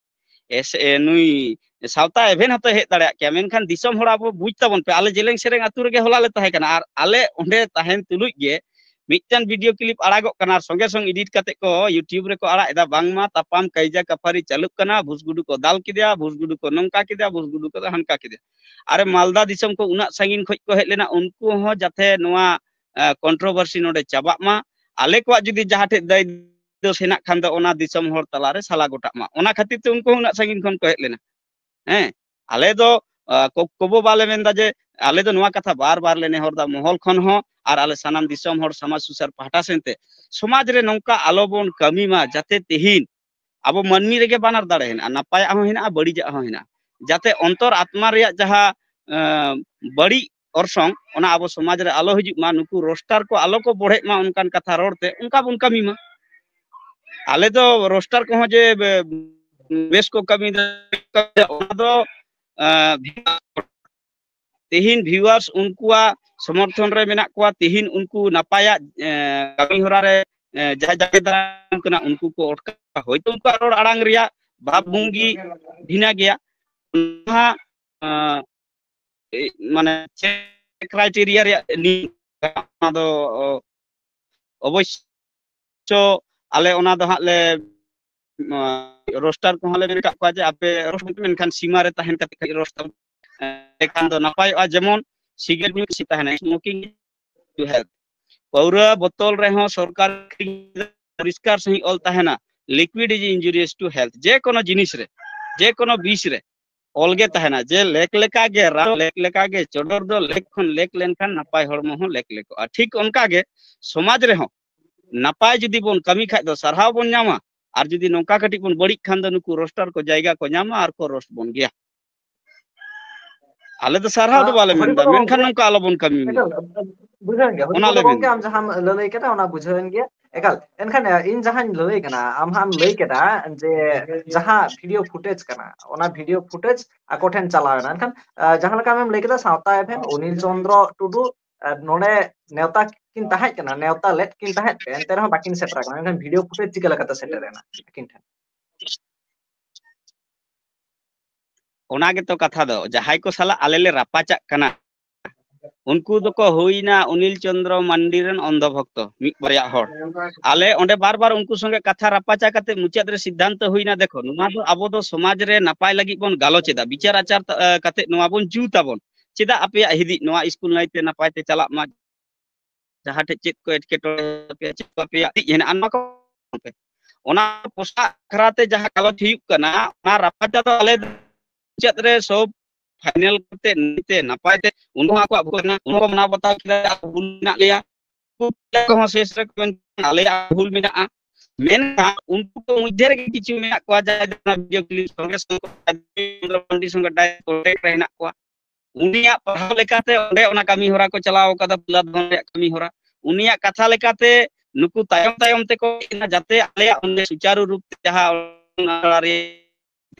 ᱮᱥ-, ᱮ, ᱱᱩᱭ ᱥᱟᱶᱛᱟ ᱮᱵᱷᱮᱱ ᱦᱚᱸᱛᱚ ᱦᱮᱡ ᱫᱟᱲᱮᱭᱟᱜ ᱠᱮᱭᱟ, ᱢᱮᱱᱠᱷᱟᱱ ᱫᱤᱥᱚᱢ ᱦᱚᱲ ᱟᱵᱚ ᱵᱩᱡᱽ ᱛᱟᱵᱚᱱ ᱯᱮ, ᱟᱞᱮ ᱡᱮᱞᱮᱧ ᱥᱮᱨᱮᱧ ᱟᱹᱛᱩ ᱨᱮᱜᱮ ᱦᱚᱞᱟ ᱞᱮ ᱛᱟᱦᱮᱸ ᱠᱟᱱᱟ, ᱟᱨ ᱟᱞᱮ ᱚᱸᱰᱮ ᱛᱟᱦᱮᱱ ᱛᱩᱞᱩᱡ ᱜᱮ ᱢᱤᱫᱴᱟᱝ ᱵᱷᱤᱰᱤᱭᱳ ᱠᱞᱤᱯ ᱟᱲᱟᱜᱚᱜ ᱠᱟᱱᱟ, ᱟᱨ ᱥᱚᱸᱜᱮ ᱥᱚᱝ ᱮᱰᱤᱴ ᱠᱟᱛᱮ ᱠᱚ YouTube ᱨᱮᱠᱚ ᱟᱲᱟᱜ ᱮᱫᱟ, ᱵᱟᱝᱢᱟ ᱛᱟᱯᱟᱢ ᱠᱟᱹᱭᱡᱟ ᱠᱟᱯᱷᱟᱨᱤ ᱪᱟᱹᱞᱩᱜ ᱠᱟᱱᱟ, ᱵᱷᱩᱥᱜᱩᱰᱩ ᱠᱚ ᱫᱟᱞ ᱠᱮᱫᱮᱭᱟ, ᱵᱷᱩᱥᱜᱩᱰᱩ ᱠᱚ ᱱᱚᱝᱠᱟ ᱠᱮᱫᱮᱭᱟ, ᱵᱷᱩᱥᱜᱩᱰᱩ ᱠᱚ ᱦᱟᱱᱠᱟ ᱠᱮᱫᱮᱭᱟ᱾ ᱟᱨᱮ, ᱢᱟᱞᱫᱟ ᱫᱤᱥᱚᱢ ᱠᱚ ᱩᱱᱟᱹᱜ ᱥᱟᱺᱜᱤᱧ ᱠᱷᱚᱱ ᱠᱚ ᱦᱮᱡ ᱞᱮᱱᱟ, ᱩᱱᱠᱩ ᱦᱚᱸ ᱡᱟᱛᱮ ᱱᱚᱣᱟ ᱠᱚᱱᱴᱨᱳᱵᱷᱟᱨᱥᱤ ᱱᱚᱰᱮ ᱪᱟᱵᱟᱜ ᱢᱟ᱾ ᱟᱞᱮ ᱠᱚᱣᱟᱜ ᱡᱩᱫᱤ ᱡᱟᱦᱟᱸ ᱴᱷᱮᱡ ᱫᱟᱭ ᱫᱳᱥ ᱦᱮᱱᱟᱜ ᱠᱷᱟᱱ ᱫᱚ ᱚᱱᱟ ᱫᱤᱥᱚᱢ ᱦᱚᱲ ᱛᱟᱞᱟᱨᱮ ᱥᱟᱞᱟ ᱜᱚᱴᱟᱜ ᱢᱟ, ᱚᱱᱟ ᱠᱷᱟᱹᱛᱤᱨ ᱛᱮ ᱩᱱᱠᱩ ᱦᱚᱸ ᱩᱱᱟᱹᱜ ᱥᱟᱺᱜᱤᱧ ᱠᱷᱚᱱ ᱠᱚ ᱦᱮᱡ ᱞᱮᱱᱟ᱾ ᱦᱮᱸ, ᱟᱞᱮ ᱫᱚ, ᱟ, ᱠᱚ-, ᱠᱚᱵᱚ ᱵᱟᱞᱮ ᱢᱮᱱᱫᱟ ᱡᱮ, ᱟᱞᱮ ᱫᱚ ᱱᱚᱣᱟ ᱠᱟᱛᱷᱟ ᱵᱟᱨ ᱵᱟᱨ ᱞᱮ ᱱᱮᱦᱚᱨ ᱫᱟ ᱢᱚᱦᱚᱞ ᱠᱷᱚᱱ ᱦᱚᱸ ᱟᱨ ᱟᱞᱮ ᱥᱟᱱᱟᱢ ᱫᱤᱥᱚᱢ ᱦᱚᱲ ᱥᱚᱢᱟᱡᱽ ᱥᱩᱥᱟᱹᱨ ᱯᱟᱦᱴᱟ ᱥᱮᱱ ᱛᱮ ᱥᱚᱢᱟᱡᱽ ᱨᱮ ᱱᱚᱝᱠᱟ ᱟᱞᱚ ᱵᱚᱱ ᱠᱟᱹᱢᱤ ᱢᱟ, ᱡᱟᱛᱮ ᱛᱮᱦᱮᱧ ᱟᱵᱚ ᱢᱟᱹᱱᱢᱤ ᱨᱮᱜᱮ ᱵᱟᱱᱟᱨ ᱫᱟᱲᱮ ᱦᱮᱱᱟᱜᱼᱟ, ᱱᱟᱯᱟᱭᱟᱜ ᱦᱚᱸ ᱦᱮᱱᱟᱜᱼᱟ, ᱵᱟᱹᱲᱤᱡᱟᱜ ᱦᱚᱸ ᱦᱮᱱᱟᱜᱼᱟ᱾ ᱡᱟᱛᱮ ᱚᱱᱛᱚᱨ ᱟᱛᱢᱟ ᱨᱮᱭᱟᱜ ᱡᱟᱦᱟᱸ, ᱮᱸ, ᱵᱟᱹᱲᱤᱡ ᱚᱨᱥᱚᱝ, ᱚᱱᱟ ᱟᱵᱚ ᱥᱚᱢᱟᱡᱽ ᱨᱮ ᱟᱞᱚ ᱦᱤᱡᱩᱜ ᱢᱟ, ᱱᱩᱠᱩ ᱨᱳᱥᱴᱟᱨ ᱠᱚ ᱟᱞᱚ ᱠᱚ ᱵᱚᱲᱦᱮᱜ ᱢᱟ, ᱚᱱᱠᱟᱱ ᱠᱟᱛᱷᱟ ᱨᱚᱲ ᱛᱮ ᱚᱱᱠᱟ ᱵᱚᱱ ᱠᱟᱹᱢᱤ ᱢᱟ᱾ ᱟᱞᱮ ᱫᱚ ᱨᱳᱥᱴᱟᱨ ᱠᱚᱦᱚᱸ ᱡᱮ ᱵᱮ-, ᱵᱮᱥ ᱠᱚ ᱠᱟᱹᱢᱤᱭᱮᱫᱟ, ᱚᱱᱟ ᱫᱚ, ᱮᱸ, ᱛᱮᱦᱮᱧ ᱵᱷᱤᱣᱟᱨᱥ ᱩᱱᱠᱩᱣᱟᱜ ᱥᱚᱢᱚᱨᱛᱷᱚᱱ ᱨᱮ ᱢᱮᱱᱟᱜ ᱠᱚᱣᱟ, ᱛᱮᱦᱮᱧ ᱩᱱᱠᱩ ᱱᱟᱯᱟᱭᱟᱜ, ᱮᱸ, ᱠᱟᱹᱢᱤ ᱦᱚᱨᱟ ᱨᱮ, ᱮᱸ, ᱡᱟᱦᱟᱸᱭ ᱡᱟᱸᱜᱮ ᱫᱟᱨᱟᱢ ᱠᱟᱱᱟ, ᱩᱱᱠᱩ ᱠᱚ ᱚᱴᱠᱟᱣ, ᱦᱚᱭᱛᱳ ᱩᱱᱠᱩᱣᱟᱜ ᱨᱚᱲ ᱟᱲᱟᱝ ᱨᱮᱭᱟᱜ ᱵᱷᱟᱵᱽ ᱵᱷᱚᱝᱜᱤ ᱵᱷᱤᱱᱟᱹ ᱜᱮᱭᱟ᱾ ᱚᱱᱟ, ᱮᱸ, ᱮ, ᱢᱟᱱᱮ ᱪᱮᱫ ᱠᱨᱟᱭᱴᱮᱨᱤᱭᱟ ᱨᱮᱭᱟᱜ ᱱᱤᱭᱚᱢ, ᱚᱱᱟ ᱫᱚ ᱚᱵᱚᱥᱥᱚ ᱟᱞᱮ ᱚᱱᱟ ᱫᱚ ᱦᱟᱸᱜ ᱞᱮ, ᱨᱳᱥᱴᱟᱨ ᱠᱚᱦᱚᱸ ᱞᱮ ᱢᱮᱱ ᱠᱟᱜ ᱠᱚᱣᱟ ᱡᱮ ᱟᱯᱮ ᱨᱳᱥᱴ ᱢᱮᱱᱠᱷᱟᱱ ᱥᱤᱢᱟ ᱨᱮ ᱛᱟᱦᱮᱱ ᱠᱟᱛᱮ ᱠᱷᱟᱹᱞᱤ ᱨᱳᱥᱴᱟᱨ ᱞᱮᱠᱷᱟᱱ ᱫᱚ ᱱᱟᱯᱟᱭᱚᱜᱼᱟ, ᱡᱮᱢᱚᱱ ᱥᱤᱜᱟᱨᱮᱴ ᱧᱩ ᱥᱤ ᱛᱟᱦᱮᱱᱟ, smoking to health᱾ ᱯᱟᱹᱣᱨᱟᱹ ᱵᱳᱛᱚᱞ ᱨᱮᱦᱚᱸ ᱥᱚᱨᱠᱟᱨ ᱯᱚᱨᱤᱥᱠᱟᱨ ᱥᱟᱺᱦᱤᱡ ᱚᱞ ᱛᱟᱦᱮᱱᱟ, "Liquid is injurious to health", ᱡᱮ ᱠᱳᱱᱳ ᱡᱤᱱᱤᱥ ᱨᱮ, ᱡᱮ ᱠᱳᱱᱳ ᱵᱤᱥ ᱨᱮ ᱚᱞ ᱜᱮ ᱛᱟᱦᱮᱱᱟ ᱡᱮ ᱞᱮᱠ ᱞᱮᱠᱟ ᱜᱮ ᱨᱟᱱ, ᱞᱮᱠ ᱞᱮᱠᱟ ᱜᱮ ᱪᱚᱰᱚᱨ ᱫᱚ, ᱞᱮᱠ ᱠᱷᱚᱱ ᱞᱮᱠ ᱞᱮᱱᱠᱷᱟᱱ ᱱᱟᱯᱟᱭ ᱦᱚᱲᱢᱚ ᱦᱚᱸ ᱞᱮᱠ ᱞᱮᱠᱚᱜᱼᱟ᱾ ᱴᱷᱤᱠ ᱚᱱᱠᱟ ᱜᱮ ᱥᱚᱢᱟᱡᱽ ᱨᱮᱦᱚᱸ ᱱᱟᱯᱟᱭ ᱡᱩᱫᱤ ᱵᱚᱱ ᱠᱟᱹᱢᱤ ᱠᱷᱟᱡ ᱫᱚ ᱥᱟᱨᱦᱟᱣ ᱵᱚᱱ ᱧᱟᱢᱟ, ᱟᱨ ᱡᱩᱫᱤ ᱱᱚᱝᱠᱟ ᱠᱟᱹᱴᱤᱡ ᱵᱚᱱ ᱵᱟᱹᱲᱤᱡ ᱠᱷᱟᱱ ᱫᱚ ᱱᱩᱠᱩ ᱨᱳᱥᱴᱟᱨ ᱠᱚ ᱡᱟᱭᱜᱟ ᱠᱚ ᱧᱟᱢᱟ ᱟᱨ ᱠᱚ ᱨᱳᱥᱴ ᱵᱚᱱ ᱜᱮᱭᱟ᱾ ᱟᱞᱮ ᱫᱚ ᱥᱟᱨᱦᱟᱣ ᱫᱚ ᱵᱟᱞᱮ ᱢᱮᱱᱫᱟ, ᱢᱮᱱᱠᱷᱟᱱ ᱱᱚᱝᱠᱟ ᱟᱞᱚᱵᱚᱱ ᱠᱟᱹᱢᱤ ᱢᱟ᱾ ᱵᱩᱡᱷᱟᱹᱣᱮᱱ ᱜᱮᱭᱟ ᱦᱚᱨᱤᱯᱚᱫᱚ ᱜᱚᱢᱠᱮ, ᱟᱢ ᱡᱟᱦᱟᱸᱢ ᱞᱟᱹᱞᱟᱹᱭ ᱠᱮᱫᱟ ᱚᱱᱟ ᱵᱩᱡᱷᱟᱹᱣᱮᱱ ᱜᱮᱭᱟ᱾ ᱮᱠᱟᱞ, ᱮᱱᱠᱷᱟᱱ ᱤᱧ ᱡᱟᱦᱟᱸᱧ ᱞᱟᱹᱞᱟᱹᱭ ᱠᱟᱱᱟ, ᱟᱢ ᱦᱟᱸᱜ ᱮᱢ ᱞᱟᱹᱭ ᱠᱮᱫᱟ ᱡᱮ ᱡᱟᱦᱟᱸ ᱵᱷᱤᱰᱤᱭᱳ ᱯᱷᱩᱴᱮᱡᱽ ᱠᱟᱱᱟ, ᱚᱱᱟ ᱵᱷᱤᱰᱤᱭᱳ ᱯᱷᱩᱴᱮᱡᱽ ᱟᱠᱚ ᱴᱷᱮᱱ ᱪᱟᱞᱟᱣ ᱮᱱᱟ᱾ ᱮᱱᱠᱷᱟᱱ ᱡᱟᱦᱟᱸ ᱞᱮᱠᱟ ᱟᱢᱮᱢ ᱞᱟᱹᱭ ᱠᱮᱫᱟ, ᱥᱟᱶᱛᱟ ᱮᱯᱷᱮᱢ, ᱚᱱᱤᱞ ᱪᱚᱸᱫᱽᱨᱚ ᱴᱩᱰᱩ ᱱᱚᱰᱮ ᱱᱮᱣᱛᱟ ᱠᱤᱱ ᱛᱟᱦᱮᱸ ᱠᱟᱱᱟ, ᱱᱮᱣᱛᱟ ᱞᱮᱫ ᱠᱤᱱ ᱛᱟᱦᱮᱸᱫ ᱯᱮ, ᱮᱱᱛᱮ ᱨᱮᱦᱚᱸ ᱵᱟᱹᱠᱤᱱ ᱥᱮᱴᱮᱨ ᱟᱠᱟᱱᱟ᱾ ᱮᱱᱠᱷᱟᱱ ᱵᱷᱤᱰᱤᱭᱳ ᱯᱷᱩᱴᱮᱡᱽ ᱪᱤᱠᱟᱹ ᱞᱮᱠᱟᱛᱮ ᱥᱮᱴᱮᱨ ᱮᱱᱟ ᱟᱹᱠᱤᱱ ᱴᱷᱮᱱ? ᱚᱱᱟ ᱜᱮᱛᱚ ᱠᱟᱛᱷᱟ ᱫᱚ, ᱡᱟᱦᱟᱸᱭ ᱠᱚ ᱥᱟᱞᱟᱜ ᱟᱞᱮ ᱞᱮ ᱨᱟᱯᱟᱪᱟᱜ ᱠᱟᱱᱟ, ᱩᱱᱠᱩ ᱫᱚᱠᱚ ᱦᱩᱭᱱᱟ ᱚᱱᱤᱞ ᱪᱚᱸᱫᱽᱨᱚ ᱢᱟᱱᱰᱤ ᱨᱮᱱ ᱚᱱᱫᱷᱚ ᱵᱷᱚᱠᱛᱚ, ᱢᱤᱫ ᱵᱟᱨᱭᱟ ᱦᱚᱲ᱾ ᱟᱞᱮ ᱚᱸᱰᱮ ᱵᱟᱨ ᱵᱟᱨ ᱩᱱᱠᱩ ᱥᱚᱸᱜᱮ ᱠᱟᱛᱷᱟ ᱨᱟᱯᱟᱪᱟ ᱠᱟᱛᱮ ᱢᱩᱪᱟᱹᱫ ᱨᱮ ᱥᱤᱫᱽᱫᱷᱟᱱᱛᱚ ᱦᱩᱭᱱᱟ, ᱫᱮᱠᱷᱚ, ᱱᱚᱣᱟ ᱫᱚ ᱟᱵᱚ ᱫᱚ ᱥᱚᱢᱟᱡᱽ ᱨᱮ ᱱᱟᱯᱟᱭ ᱞᱟᱹᱜᱤᱫ ᱵᱚᱱ ᱜᱟᱞᱚᱪ ᱮᱫᱟ, ᱵᱤᱪᱟᱨ ᱟᱪᱟᱨ ᱠᱟᱛᱮ ᱱᱚᱣᱟ ᱵᱚᱱ ᱡᱩᱛ ᱟᱵᱚᱱ, ᱪᱮᱫᱟᱜ ᱟᱯᱮᱭᱟᱜ ᱦᱤᱫᱤᱡ ᱱᱚᱣᱟ ᱥᱠᱩᱞ ᱱᱟᱭᱛᱮ ᱱᱟᱯᱟᱭ ᱛᱮ ᱪᱟᱞᱟᱜ ᱢᱟ, ᱡᱟᱦᱟᱸ ᱴᱷᱮᱡ ᱪᱮᱫ ᱠᱚ ᱮᱴᱠᱮᱴᱚᱬᱮ ᱛᱟᱯᱮᱭᱟ, ᱪᱮᱫ ᱵᱟᱯᱮᱭᱟ, ᱦᱮᱱᱟᱜᱼᱟ, ᱱᱚᱣᱟ ᱠᱚ ᱯᱮ᱾ ᱚᱱᱟ ᱯᱚᱥᱱᱟ ᱟᱠᱷᱲᱟ ᱛᱮ ᱡᱟᱦᱟᱸ ᱜᱟᱞᱚᱪ ᱦᱩᱭᱩᱜ ᱠᱟᱱᱟ, ᱚᱱᱟ ᱨᱟᱯᱟᱪᱟ ᱫᱚ ᱟᱞᱮ ᱢᱩᱪᱟᱹᱫ ᱨᱮ ᱥᱚᱵ ᱯᱷᱟᱭᱱᱮᱞ ᱠᱟᱛᱮ ᱱᱟᱭᱛᱮ ᱱᱟᱯᱟᱭ ᱛᱮ ᱩᱱᱠᱩ ᱦᱚᱸ ᱟᱠᱚᱣᱟᱜ ᱵᱷᱩᱞ ᱠᱟᱱᱟ, ᱩᱱᱠᱩ ᱠᱚ ᱢᱟᱱᱟᱣ ᱵᱟᱛᱟᱣ ᱠᱮᱫᱟ, ᱟᱠᱚ ᱵᱷᱩᱞ ᱢᱮᱱᱟᱜ ᱞᱮᱭᱟ, ᱩᱱᱠᱩ ᱠᱚᱦᱚᱸ ᱥᱮᱥ ᱨᱮ ᱠᱚ ᱢᱮᱱ ᱠᱮᱫᱟ, ᱟᱞᱮᱭᱟᱜ ᱵᱷᱩᱞ ᱢᱮᱱᱟᱜᱼᱟ᱾ ᱢᱮᱱᱠᱷᱟᱱ ᱩᱱᱠᱩ ᱠᱚ ᱢᱚᱫᱽᱫᱷᱮ ᱨᱮᱜᱮ ᱠᱤᱪᱷᱩ ᱢᱮᱱᱟᱜ ᱠᱚᱣᱟ ᱡᱟᱦᱟᱸᱭ ᱫᱚ ᱚᱱᱟ ᱵᱷᱤᱰᱤᱭᱳ ᱠᱞᱤᱯ ᱥᱚᱸᱜᱮ ᱥᱚᱸᱜᱮ ᱨᱟᱡᱮᱱᱫᱨᱚ ᱯᱟᱱᱰᱤ ᱥᱚᱸᱜᱮ ᱰᱟᱭᱨᱮᱠᱴ ᱠᱚᱱᱴᱮᱠᱴ ᱨᱮ ᱦᱮᱱᱟᱜ ᱠᱚᱣᱟ᱾ ᱩᱱᱤᱭᱟᱜ ᱯᱟᱲᱦᱟᱣ ᱞᱮᱠᱟᱛᱮ ᱚᱸᱰᱮ ᱚᱱᱟ ᱠᱟᱹᱢᱤ ᱦᱚᱨᱟ ᱠᱚ ᱪᱟᱞᱟᱣ ᱠᱟᱫᱟ, ᱛᱩᱞᱟ ᱫᱷᱚᱱ ᱨᱮᱭᱟᱜ ᱠᱟᱹᱢᱤ ᱦᱚᱨᱟ᱾ ᱩᱱᱤᱭᱟᱜ ᱠᱟᱛᱷᱟ ᱞᱮᱠᱟᱛᱮ ᱱᱩᱠᱩ ᱛᱟᱭᱚᱢ ᱛᱟᱭᱚᱢ ᱛᱮᱠᱚ ᱦᱮᱡ ᱮᱱᱟ, ᱡᱟᱛᱮ ᱟᱞᱮᱭᱟᱜ ᱚᱸᱰᱮ ᱥᱩᱪᱟᱨᱩ ᱨᱩᱯ ᱛᱮ ᱡᱟᱦᱟᱸ ᱚᱱᱟ ᱟᱥᱲᱟ ᱨᱮ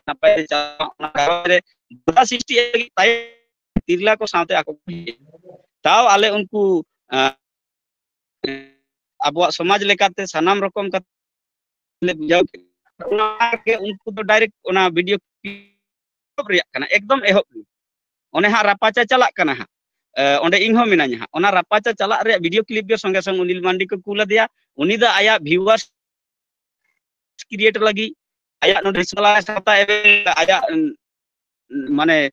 ᱱᱟᱯᱟᱭ ᱛᱮ ᱪᱟᱞᱟᱜ, ᱚᱱᱟ ᱜᱷᱟᱨᱚᱸᱡᱽ ᱨᱮ ᱵᱟᱫᱷᱟ ᱥᱨᱤᱥᱴᱤ ᱞᱟᱹᱜᱤᱫ ᱛᱟᱭᱚᱢ ᱛᱤᱨᱞᱟᱹ ᱠᱚ ᱥᱟᱶᱛᱮ ᱟᱠᱚ ᱠᱚ ᱦᱮᱡ ᱮᱱᱟ᱾ ᱛᱟᱣ ᱟᱞᱮ ᱩᱱᱠᱩ, ᱟᱸ, ᱟᱵᱚᱣᱟᱜ ᱥᱚᱢᱟᱡᱽ ᱞᱮᱠᱟᱛᱮ ᱥᱟᱱᱟᱢ ᱨᱚᱠᱚᱢ ᱠᱟᱛᱮ ᱞᱮ ᱵᱩᱡᱷᱟᱹᱣ ᱠᱮᱫᱟ᱾ ᱚᱱᱟ ᱜᱮ ᱩᱱᱠᱩ ᱫᱚ ᱰᱟᱭᱨᱮᱠᱴ ᱚᱱᱟ ᱵᱷᱤᱰᱤᱭᱳ ᱮᱦᱚᱵ ᱨᱮᱭᱟᱜ ᱠᱟᱱᱟ, ᱮᱠᱫᱚᱢ ᱮᱦᱚᱵ ᱨᱮ᱾ ᱚᱱᱮ ᱦᱟᱸᱜ ᱨᱟᱯᱟᱪᱟ ᱪᱟᱞᱟᱜ ᱠᱟᱱᱟ ᱦᱟᱸᱜ, ᱮ, ᱚᱸᱰᱮ ᱤᱧ ᱦᱚᱸ ᱢᱤᱱᱟᱹᱧᱟ ᱦᱟᱸᱜ᱾ ᱚᱱᱟ ᱨᱟᱯᱟᱪᱟ ᱪᱟᱞᱟᱜ ᱨᱮᱭᱟᱜ ᱵᱷᱤᱰᱤᱭᱳ ᱠᱞᱤᱯ ᱜᱮ ᱥᱚᱸᱜᱮ ᱥᱚᱝ ᱚᱱᱤᱞ ᱢᱟᱱᱰᱤ ᱠᱚ ᱠᱩᱞ ᱟᱫᱮᱭᱟ᱾ ᱩᱱᱤ ᱫᱚ ᱟᱭᱟᱜ ᱵᱷᱤᱭᱩᱣᱟᱨᱥ ᱠᱨᱤᱭᱮᱴ ᱞᱟᱹᱜᱤᱫ ᱟᱭᱟᱜ ᱱᱚᱰᱮ ᱥᱟᱶᱛᱟ ᱮᱵᱷᱮᱱ ᱟᱭᱟᱜ, ᱩᱸ, ᱢᱟᱱᱮ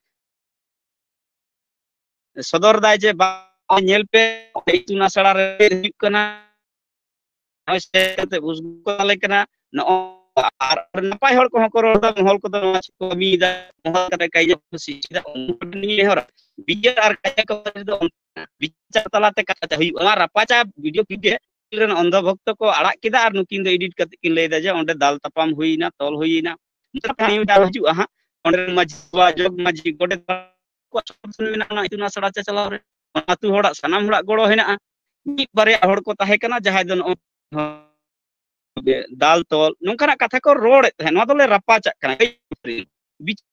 ᱥᱚᱫᱚᱨ ᱫᱟᱭ ᱡᱮ, "ᱵᱟᱝ, ᱧᱮᱞ ᱯᱮ, ᱚᱸᱰᱮ ᱤᱛᱩᱱ ᱟᱥᱲᱟ ᱨᱮ ᱪᱮᱫ ᱦᱩᱭᱩᱜ ᱠᱟᱱᱟ, ᱱᱚᱜᱼᱚᱭ ᱥᱮ ᱠᱟᱛᱮ ᱩᱫᱩᱜ ᱟᱞᱮ ᱠᱟᱱᱟ, ᱱᱚᱜᱼᱚᱭ ᱟᱨ ᱱᱟᱯᱟᱭ ᱦᱚᱲ ᱠᱚᱦᱚᱸ ᱠᱚ ᱨᱚᱲ ᱮᱫᱟ, ᱢᱚᱦᱚᱞ ᱠᱚᱫᱚ ᱱᱚᱣᱟ ᱠᱚ ᱠᱟᱹᱢᱤᱭᱮᱫᱟ, ᱢᱚᱦᱚᱞ ᱠᱟᱛᱮ ᱠᱟᱹᱭᱡᱟᱹ ᱠᱚ ᱥᱤᱨᱡᱟᱹᱣ ᱮᱫᱟ, ᱩᱱᱠᱩ ᱴᱷᱮᱱ ᱤᱧ ᱱᱮᱦᱚᱨᱟ, ᱵᱤᱪᱟᱹᱨ ᱟᱨ ᱠᱟᱭᱫᱟ ᱠᱚ ᱫᱚ ᱵᱤᱪᱟᱹᱨ ᱛᱟᱞᱟᱛᱮ ᱠᱟᱛᱷᱟ ᱦᱩᱭᱩᱜᱼᱟ, ᱱᱚᱣᱟ ᱨᱟᱯᱟᱪᱟ ᱵᱷᱤᱰᱤᱭᱳ ᱠᱞᱤᱯ ᱜᱮ ᱨᱮᱱ ᱚᱱᱫᱷᱚ ᱵᱷᱚᱠᱛᱚ ᱠᱚ ᱟᱲᱟᱜ ᱠᱮᱫᱟ ᱟᱨ ᱱᱩᱠᱤᱱ ᱫᱚ ᱮᱰᱤᱴ ᱠᱟᱛᱮ ᱠᱤᱱ ᱞᱟᱹᱭ ᱮᱫᱟ ᱡᱮ ᱚᱸᱰᱮ ᱫᱟᱞ ᱛᱟᱯᱟᱢ ᱦᱩᱭᱱᱟ, ᱛᱚᱞ ᱦᱩᱭᱱᱟ᱾ ᱢᱤᱫᱴᱟᱝ ᱦᱤᱡᱩᱜᱼᱟ ᱦᱟᱸᱜ, ᱚᱸᱰᱮ ᱨᱮᱱ ᱢᱟᱹᱡᱷᱤ ᱵᱟᱵᱟ, ᱡᱚᱜᱽ ᱢᱟᱹᱡᱷᱤ, ᱜᱚᱰᱮᱛ ᱵᱟᱵᱟ ᱩᱱᱠᱩᱣᱟᱜ ᱥᱚᱝᱜᱚᱴᱷᱚᱱ ᱢᱮᱱᱟᱜᱼᱟ ᱚᱱᱟ ᱤᱛᱩᱱ ᱟᱥᱲᱟ ᱪᱟᱪᱞᱟᱣ ᱨᱮ᱾ ᱚᱱᱟ ᱟᱹᱛᱩ ᱦᱚᱲᱟᱜ, ᱥᱟᱱᱟᱢ ᱦᱚᱲᱟᱜ ᱜᱚᱲᱚ ᱦᱮᱱᱟᱜᱼᱟ᱾ ᱢᱤᱫ ᱵᱟᱨᱭᱟ ᱦᱚᱲ ᱠᱚ ᱛᱟᱦᱮᱸ ᱠᱟᱱᱟ, ᱡᱟᱦᱟᱸᱭ ᱫᱚ ᱱᱚᱜᱼᱚᱭ ᱫᱟᱞ ᱛᱚᱞ ᱱᱚᱝᱠᱟᱱᱟᱜ ᱠᱟᱛᱷᱟ ᱠᱚ ᱨᱚᱲᱮᱫ ᱛᱟᱦᱮᱸᱫ, ᱱᱚᱣᱟ ᱫᱚᱞᱮ ᱨᱟᱯᱟᱪᱟᱜ ᱠᱟᱱᱟ᱾ ᱵᱤᱪ-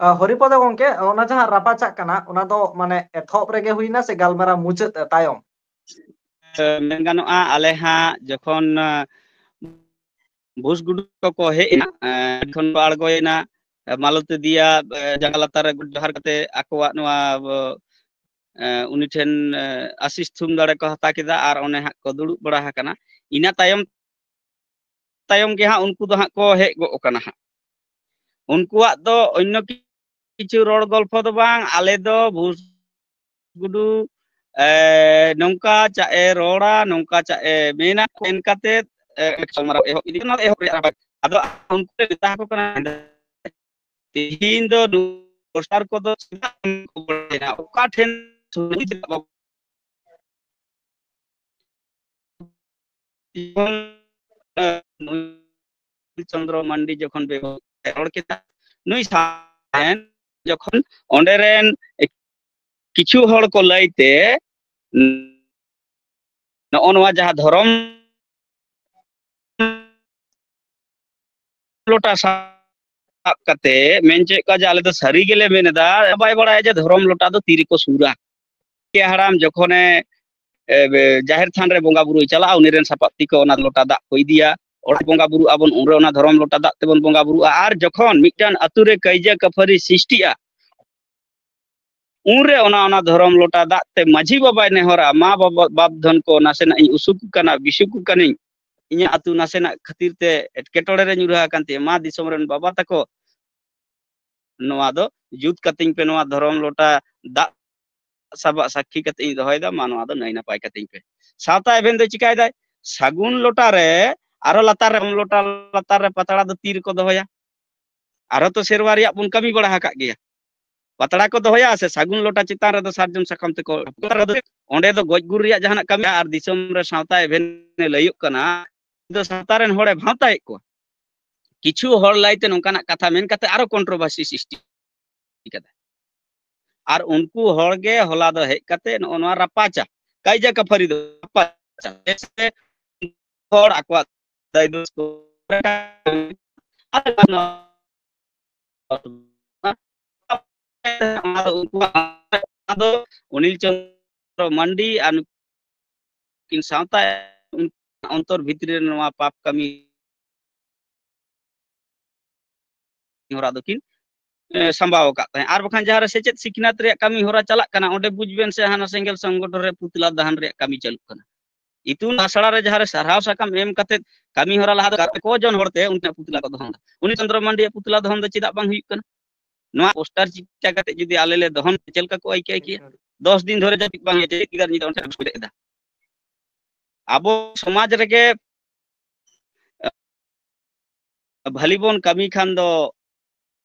ᱟ, ᱦᱚᱨᱤᱯᱚᱫᱚ ᱜᱚᱝᱠᱮ, ᱚᱱᱟ ᱡᱟᱦᱟᱸ ᱨᱟᱯᱟᱪᱟᱜ ᱠᱟᱱᱟ, ᱚᱱᱟ ᱫᱚ ᱢᱟᱱᱮ ᱮᱛᱚᱦᱚᱵ ᱨᱮᱜᱮ ᱦᱩᱭᱱᱟ ᱥᱮ ᱜᱟᱞᱢᱟᱨᱟᱣ ᱢᱩᱪᱟᱹᱫ ᱛᱟᱭᱚᱢ? ᱮ, ᱢᱮᱱ ᱜᱟᱱᱚᱜᱼᱟ, ᱟᱞᱮ ᱦᱟᱸᱜ ᱡᱚᱠᱷᱚᱱ, ᱟ, ᱵᱷᱩᱥ ᱜᱩᱰᱩ ᱠᱚᱠᱚ ᱦᱮᱡ ᱮᱱᱟ, ᱮ, ᱠᱷᱚᱱ ᱠᱚ ᱟᱬᱜᱚᱭᱮᱱᱟ, ᱮ, ᱢᱟᱞᱚᱛᱤ ᱫᱮᱭᱟ, ᱮ, ᱡᱟᱸᱜᱟ ᱞᱟᱛᱟᱨ ᱨᱮ ᱜᱚᱰ ᱡᱚᱦᱟᱨ ᱠᱟᱛᱮ ᱟᱠᱚᱣᱟᱜ ᱱᱚᱣᱟ, ᱮ, ᱩᱱᱤ ᱴᱷᱮᱱ, ᱮ, ᱟᱥᱤᱥ ᱛᱷᱩᱢ ᱫᱟᱲᱮ ᱠᱚ ᱦᱟᱛᱟᱣ ᱠᱮᱫᱟ ᱟᱨ ᱚᱱᱮ ᱦᱟᱸᱜ ᱠᱚ ᱫᱩᱲᱩᱵ ᱵᱟᱲᱟ ᱟᱠᱟᱱᱟ᱾ ᱤᱱᱟᱹ ᱛᱟᱭᱚᱢ, ᱛᱟᱭᱚᱢ ᱜᱮ ᱦᱟᱸᱜ ᱩᱱᱠᱩ ᱫᱚ ᱦᱟᱸᱜ ᱠᱚ ᱦᱮᱡ ᱜᱚᱫ ᱟᱠᱟᱱᱟ ᱦᱟᱸᱜ᱾ ᱩᱱᱠᱩᱣᱟᱜ ᱫᱚ ᱚᱱᱱᱚ ᱠᱤᱪᱷᱩ ᱨᱚᱲ ᱜᱚᱞᱯᱷᱚ ᱫᱚ ᱵᱟᱝ, ᱟᱞᱮ ᱫᱚ ᱵᱷᱩᱥ ᱜᱩᱰᱩ, ᱮ, ᱱᱚᱝᱠᱟ ᱪᱟᱜ ᱮ ᱨᱚᱲᱟ, ᱱᱚᱝᱠᱟ ᱪᱟᱜ ᱮ ᱢᱮᱱᱟ, ᱢᱮᱱ ᱠᱟᱛᱮ, ᱮ, ᱜᱟᱞᱢᱟᱨᱟᱣ ᱮᱦᱚᱵ ᱤᱫᱤ ᱠᱟᱱᱟ, ᱮᱦᱚᱵ ᱨᱮᱭᱟᱜ ᱨᱟᱯᱟᱪᱟᱜ᱾ ᱟᱫᱚ ᱩᱱᱠᱩ ᱞᱮ ᱢᱮᱛᱟ ᱠᱚ ᱠᱟᱱᱟ, ᱛᱮᱦᱮᱧ ᱫᱚ ᱱᱩᱠᱩ ᱯᱳᱥᱴᱟᱨ ᱠᱚᱫᱚ ᱪᱮᱫᱟᱜ ᱵᱟᱝ ᱠᱚ ᱵᱟᱲᱟᱭᱟ? ᱚᱠᱟ ᱴᱷᱮᱱ ᱥᱩᱨ ᱪᱮᱫᱟᱜ ᱵᱟᱵᱚ ᱡᱚᱠᱷᱚᱱ, ᱮ, ᱱᱩᱭ ᱪᱚᱱᱫᱨᱚ ᱢᱟᱱᱰᱤ ᱡᱚᱠᱷᱚᱱ ᱵᱮᱵᱚᱦᱟᱨ ᱨᱚᱲ ᱠᱮᱫᱟ, ᱱᱩᱭ ᱥᱟᱶ ᱡᱚᱠᱷᱚᱱ ᱚᱸᱰᱮ ᱨᱮᱱ ᱠᱤᱪᱷᱩ ᱦᱚᱲ ᱠᱚ ᱞᱟᱹᱭ ᱛᱮ, ᱱᱚᱜᱼᱚ ᱱᱚᱣᱟ ᱡᱟᱦᱟᱸ ᱫᱷᱚᱨᱚᱢ ᱞᱚᱴᱟ ᱥᱟᱵ ᱠᱟᱛᱮ ᱢᱮᱱ ᱦᱚᱪᱚᱭᱮᱫ ᱠᱚᱣᱟ ᱡᱮ ᱟᱞᱮ ᱫᱚ ᱥᱟᱹᱨᱤ ᱜᱮᱞᱮ ᱢᱮᱱ ᱮᱫᱟ, ᱵᱟᱭ ᱵᱟᱲᱟᱭᱟ ᱡᱮ ᱫᱷᱚᱨᱚᱢ ᱞᱚᱴᱟ ᱫᱚ ᱛᱤ ᱨᱮᱠᱚ ᱥᱩᱨᱟ᱾ ᱠᱮ ᱦᱟᱲᱟᱢ ᱡᱚᱠᱷᱚᱱᱮ, ᱮ, ᱵᱮ-, ᱡᱟᱦᱮᱨ ᱛᱷᱟᱱ ᱨᱮ ᱵᱚᱸᱜᱟ ᱵᱩᱨᱩᱭ ᱪᱟᱞᱟᱜᱼᱟ, ᱩᱱᱤ ᱨᱮᱱ ᱥᱟᱯᱟᱵ ᱛᱤ ᱠᱚ ᱚᱱᱟ ᱞᱚᱴᱟ ᱫᱟᱜ ᱠᱚ ᱤᱫᱤᱭᱟ᱾ ᱚᱸᱰᱮ ᱵᱚᱸᱜᱟ ᱵᱩᱨᱩᱜ ᱟᱵᱚᱱ, ᱩᱱᱨᱮ ᱚᱱᱟ ᱫᱷᱚᱨᱚᱢ ᱞᱚᱴᱟ ᱫᱟᱜ ᱛᱮᱵᱚᱱ ᱵᱚᱸᱜᱟ ᱵᱩᱨᱩᱜᱼᱟ᱾ ᱟᱨ ᱡᱚᱠᱷᱚᱱ ᱢᱤᱫᱴᱟᱝ ᱟᱹᱛᱩ ᱨᱮ ᱠᱟᱹᱭᱡᱟᱹ ᱠᱟᱹᱯᱷᱟᱹᱨᱤ ᱥᱨᱤᱥᱴᱤᱜᱼᱟ, ᱩᱱᱨᱮ ᱚᱱᱟ, ᱚᱱᱟ ᱫᱷᱚᱨᱚᱢ ᱞᱚᱴᱟ ᱫᱟᱜ ᱛᱮ ᱢᱟᱹᱡᱷᱤ ᱵᱟᱵᱟᱭ ᱱᱮᱦᱚᱨᱟ, "ᱢᱟ ᱵᱟᱵᱟ, ᱵᱟᱯ ᱫᱷᱚᱱ ᱠᱚ, ᱱᱟᱥᱮᱱᱟᱜ ᱤᱧ ᱩᱥᱩᱠ ᱟᱠᱟᱱᱟ, ᱵᱤᱥᱩᱠ ᱟᱠᱟᱱᱟᱹᱧ, ᱤᱧᱟᱹᱜ ᱟᱹᱛᱩ ᱱᱟᱥᱮᱱᱟᱜ ᱠᱷᱟᱹᱛᱤᱨ ᱛᱮ ᱮᱴᱠᱮᱴᱚᱬᱮ ᱨᱮ ᱧᱩᱨᱦᱟᱹ ᱟᱠᱟᱱ ᱛᱤᱧᱟᱹ, ᱢᱟ ᱫᱤᱥᱚᱢ ᱨᱮᱱ ᱵᱟᱵᱟ ᱛᱟᱠᱚ, ᱱᱚᱣᱟ ᱫᱚ ᱡᱩᱛ ᱠᱟᱹᱛᱤᱧ ᱯᱮ, ᱱᱚᱣᱟ ᱫᱷᱚᱨᱚᱢ ᱞᱚᱴᱟ ᱫᱟᱜ ᱥᱟᱵᱟᱜ ᱥᱟᱹᱠᱷᱤ ᱠᱟᱛᱮ ᱤᱧ ᱫᱚᱦᱚᱭᱮᱫᱟ, ᱢᱟ ᱱᱚᱣᱟ ᱫᱚ ᱱᱟᱹᱭ ᱱᱟᱯᱟᱭ ᱠᱟᱛᱮᱧ ᱯᱮ᱾" ᱥᱟᱶᱛᱟ ᱮᱵᱷᱮᱱ ᱫᱚᱭ ᱪᱤᱠᱟᱭᱮᱫᱟᱭ? ᱥᱟᱹᱜᱩᱱ ᱞᱚᱴᱟ ᱨᱮ, ᱟᱨᱚ ᱞᱟᱛᱟᱨ ᱨᱮ, ᱞᱚᱴᱟ ᱞᱟᱛᱟᱨ ᱨᱮ ᱯᱟᱛᱲᱟ ᱫᱚ ᱛᱤ ᱨᱮᱠᱚ ᱫᱚᱦᱚᱭᱟ? ᱟᱨᱚ ᱛᱚ ᱥᱮᱨᱣᱟ ᱨᱮᱭᱟᱜ ᱵᱚᱱ ᱠᱟᱹᱢᱤ ᱵᱟᱲᱟ ᱟᱠᱟᱫ ᱜᱮᱭᱟ᱾ ᱯᱟᱛᱲᱟ ᱠᱚ ᱫᱚᱦᱚᱭᱟ ᱥᱮ ᱥᱟᱹᱜᱩᱱ ᱞᱚᱴᱟ ᱪᱮᱛᱟᱱ ᱨᱮᱫᱚ ᱥᱟᱨᱡᱚᱢ ᱥᱟᱠᱟᱢ ᱛᱮᱠᱚ, ᱚᱸᱰᱮ ᱫᱚ ᱜᱚᱡ ᱜᱩᱨ ᱨᱮᱭᱟᱜ ᱡᱟᱦᱟᱱᱟᱜ ᱠᱟᱹᱢᱤ, ᱟᱨ ᱫᱤᱥᱚᱢ ᱨᱮ ᱥᱟᱶᱛᱟ ᱮᱵᱷᱮᱱ ᱮ ᱞᱟᱹᱭᱚᱜ ᱠᱟᱱᱟ, ᱫᱚ ᱥᱟᱶᱛᱟ ᱨᱮᱱ ᱦᱚᱲᱮ ᱵᱷᱟᱶᱛᱟᱭᱮᱫ ᱠᱚᱣᱟ᱾ ᱠᱤᱪᱷᱩ ᱦᱚᱲ ᱞᱟᱹᱭᱛᱮ ᱱᱚᱝᱠᱟᱱᱟᱜ ᱠᱟᱛᱷᱟ ᱢᱮᱱ ᱠᱟᱛᱮ ᱟᱨᱚ ᱠᱚᱱᱴᱨᱳᱵᱷᱟᱨᱥᱤ ᱥᱨᱤᱥᱴᱤ ᱠᱟᱫᱟ᱾ ᱟᱨ ᱩᱱᱠᱩ ᱦᱚᱲ ᱜᱮ ᱦᱚᱞᱟ ᱫᱚ ᱦᱮᱡ ᱠᱟᱛᱮ ᱱᱚᱜᱼᱚ ᱱᱚᱣᱟ ᱨᱟᱯᱟᱪᱟ, ᱠᱟᱭᱡᱟ ᱠᱟᱯᱷᱟᱨᱤ ᱫᱚ ᱨᱟᱯᱟᱪᱟ, ᱦᱚᱲ ᱟᱠᱚᱣᱟᱜ ᱫᱟᱭ ᱫᱳᱥ ᱠᱚ ᱚᱱᱟ ᱫᱚ ᱩᱱᱠᱩᱣᱟᱜ, ᱚᱱᱟ ᱫᱚ ᱚᱱᱤᱞ ᱪᱚᱸᱫᱽᱨᱚ ᱢᱟᱱᱰᱤ ᱟᱨ ᱱᱩᱠᱤᱱ ᱥᱟᱶᱛᱟ ᱚᱱᱛᱚᱨ ᱵᱷᱤᱛᱨᱤ ᱨᱮ ᱱᱚᱣᱟ ᱯᱟᱯ ᱠᱟᱹᱢᱤ ᱦᱚᱨᱟ ᱫᱚᱠᱤᱱ, ᱮ, ᱥᱟᱢᱵᱟᱣ ᱟᱠᱟᱫ ᱛᱟᱦᱮᱸᱫ᱾ ᱟᱨ ᱵᱟᱠᱷᱟᱱ ᱡᱟᱦᱟᱸ ᱨᱮ ᱥᱮᱪᱮᱫ ᱥᱤᱠᱷᱱᱟᱹᱛ ᱨᱮᱭᱟᱜ ᱠᱟᱹᱢᱤ ᱦᱚᱨᱟ ᱪᱟᱞᱟᱜ ᱠᱟᱱᱟ, ᱚᱸᱰᱮ ᱵᱩᱡᱽ ᱵᱮᱱ ᱥᱮ ᱦᱟᱱᱟ ᱥᱮᱸᱜᱮᱞ ᱥᱚᱝᱜᱚᱴᱷᱚᱱ ᱨᱮ ᱯᱩᱛᱞᱟ ᱫᱟᱦᱟᱱ ᱨᱮᱭᱟᱜ ᱠᱟᱹᱢᱤ ᱪᱟᱹᱞᱩᱜ ᱠᱟᱱᱟ᱾ ᱤᱛᱩᱱ ᱟᱥᱲᱟ ᱨᱮ ᱡᱟᱦᱟᱸ ᱨᱮ ᱥᱟᱨᱦᱟᱣ ᱥᱟᱠᱟᱢ ᱮᱢ ᱠᱟᱛᱮ ᱠᱟᱹᱢᱤ ᱦᱚᱨᱟ ᱞᱟᱦᱟ ᱫᱚ ᱠᱚ ᱡᱚᱱ ᱦᱚᱲᱛᱮ ᱩᱱᱠᱤᱱᱟᱜ ᱯᱩᱛᱞᱟ ᱠᱚ ᱫᱚᱦᱚᱱ ᱫᱟ᱾ ᱩᱱᱤ ᱪᱚᱸᱫᱽᱨᱚ ᱢᱟᱱᱰᱤᱭᱟᱜ ᱯᱩᱛᱞᱟ ᱫᱚᱦᱚᱱ ᱫᱚ ᱪᱮᱫᱟᱜ ᱵᱟᱝ ᱦᱩᱭᱩᱜ ᱠᱟᱱᱟ? ᱱᱚᱣᱟ ᱯᱳᱥᱴᱟᱨ ᱪᱤᱠᱟ ᱠᱟᱛᱮ ᱡᱩᱫᱤ ᱟᱞᱮ ᱞᱮ ᱫᱚᱦᱚᱱ, ᱪᱮᱫ ᱞᱮᱠᱟ ᱠᱚ ᱟᱹᱭᱠᱟᱹᱭ ᱠᱮᱭᱟ? ᱫᱚᱥ ᱫᱤᱱ ᱫᱷᱚᱨᱮ ᱡᱟᱹᱯᱤᱫ ᱵᱟᱝ ᱦᱩᱭᱩᱜᱼᱟ, ᱪᱮᱫ ᱜᱤᱫᱟᱹᱨ ᱧᱤᱫᱟᱹ ᱚᱸᱰᱮ ᱠᱚ ᱮᱫᱟ? ᱟᱵᱚ ᱥᱚᱢᱟᱡᱽ ᱨᱮᱜᱮ ᱵᱷᱟᱞᱤ ᱵᱚᱱ ᱠᱟᱹᱢᱤ ᱠᱷᱟᱱ ᱫᱚ,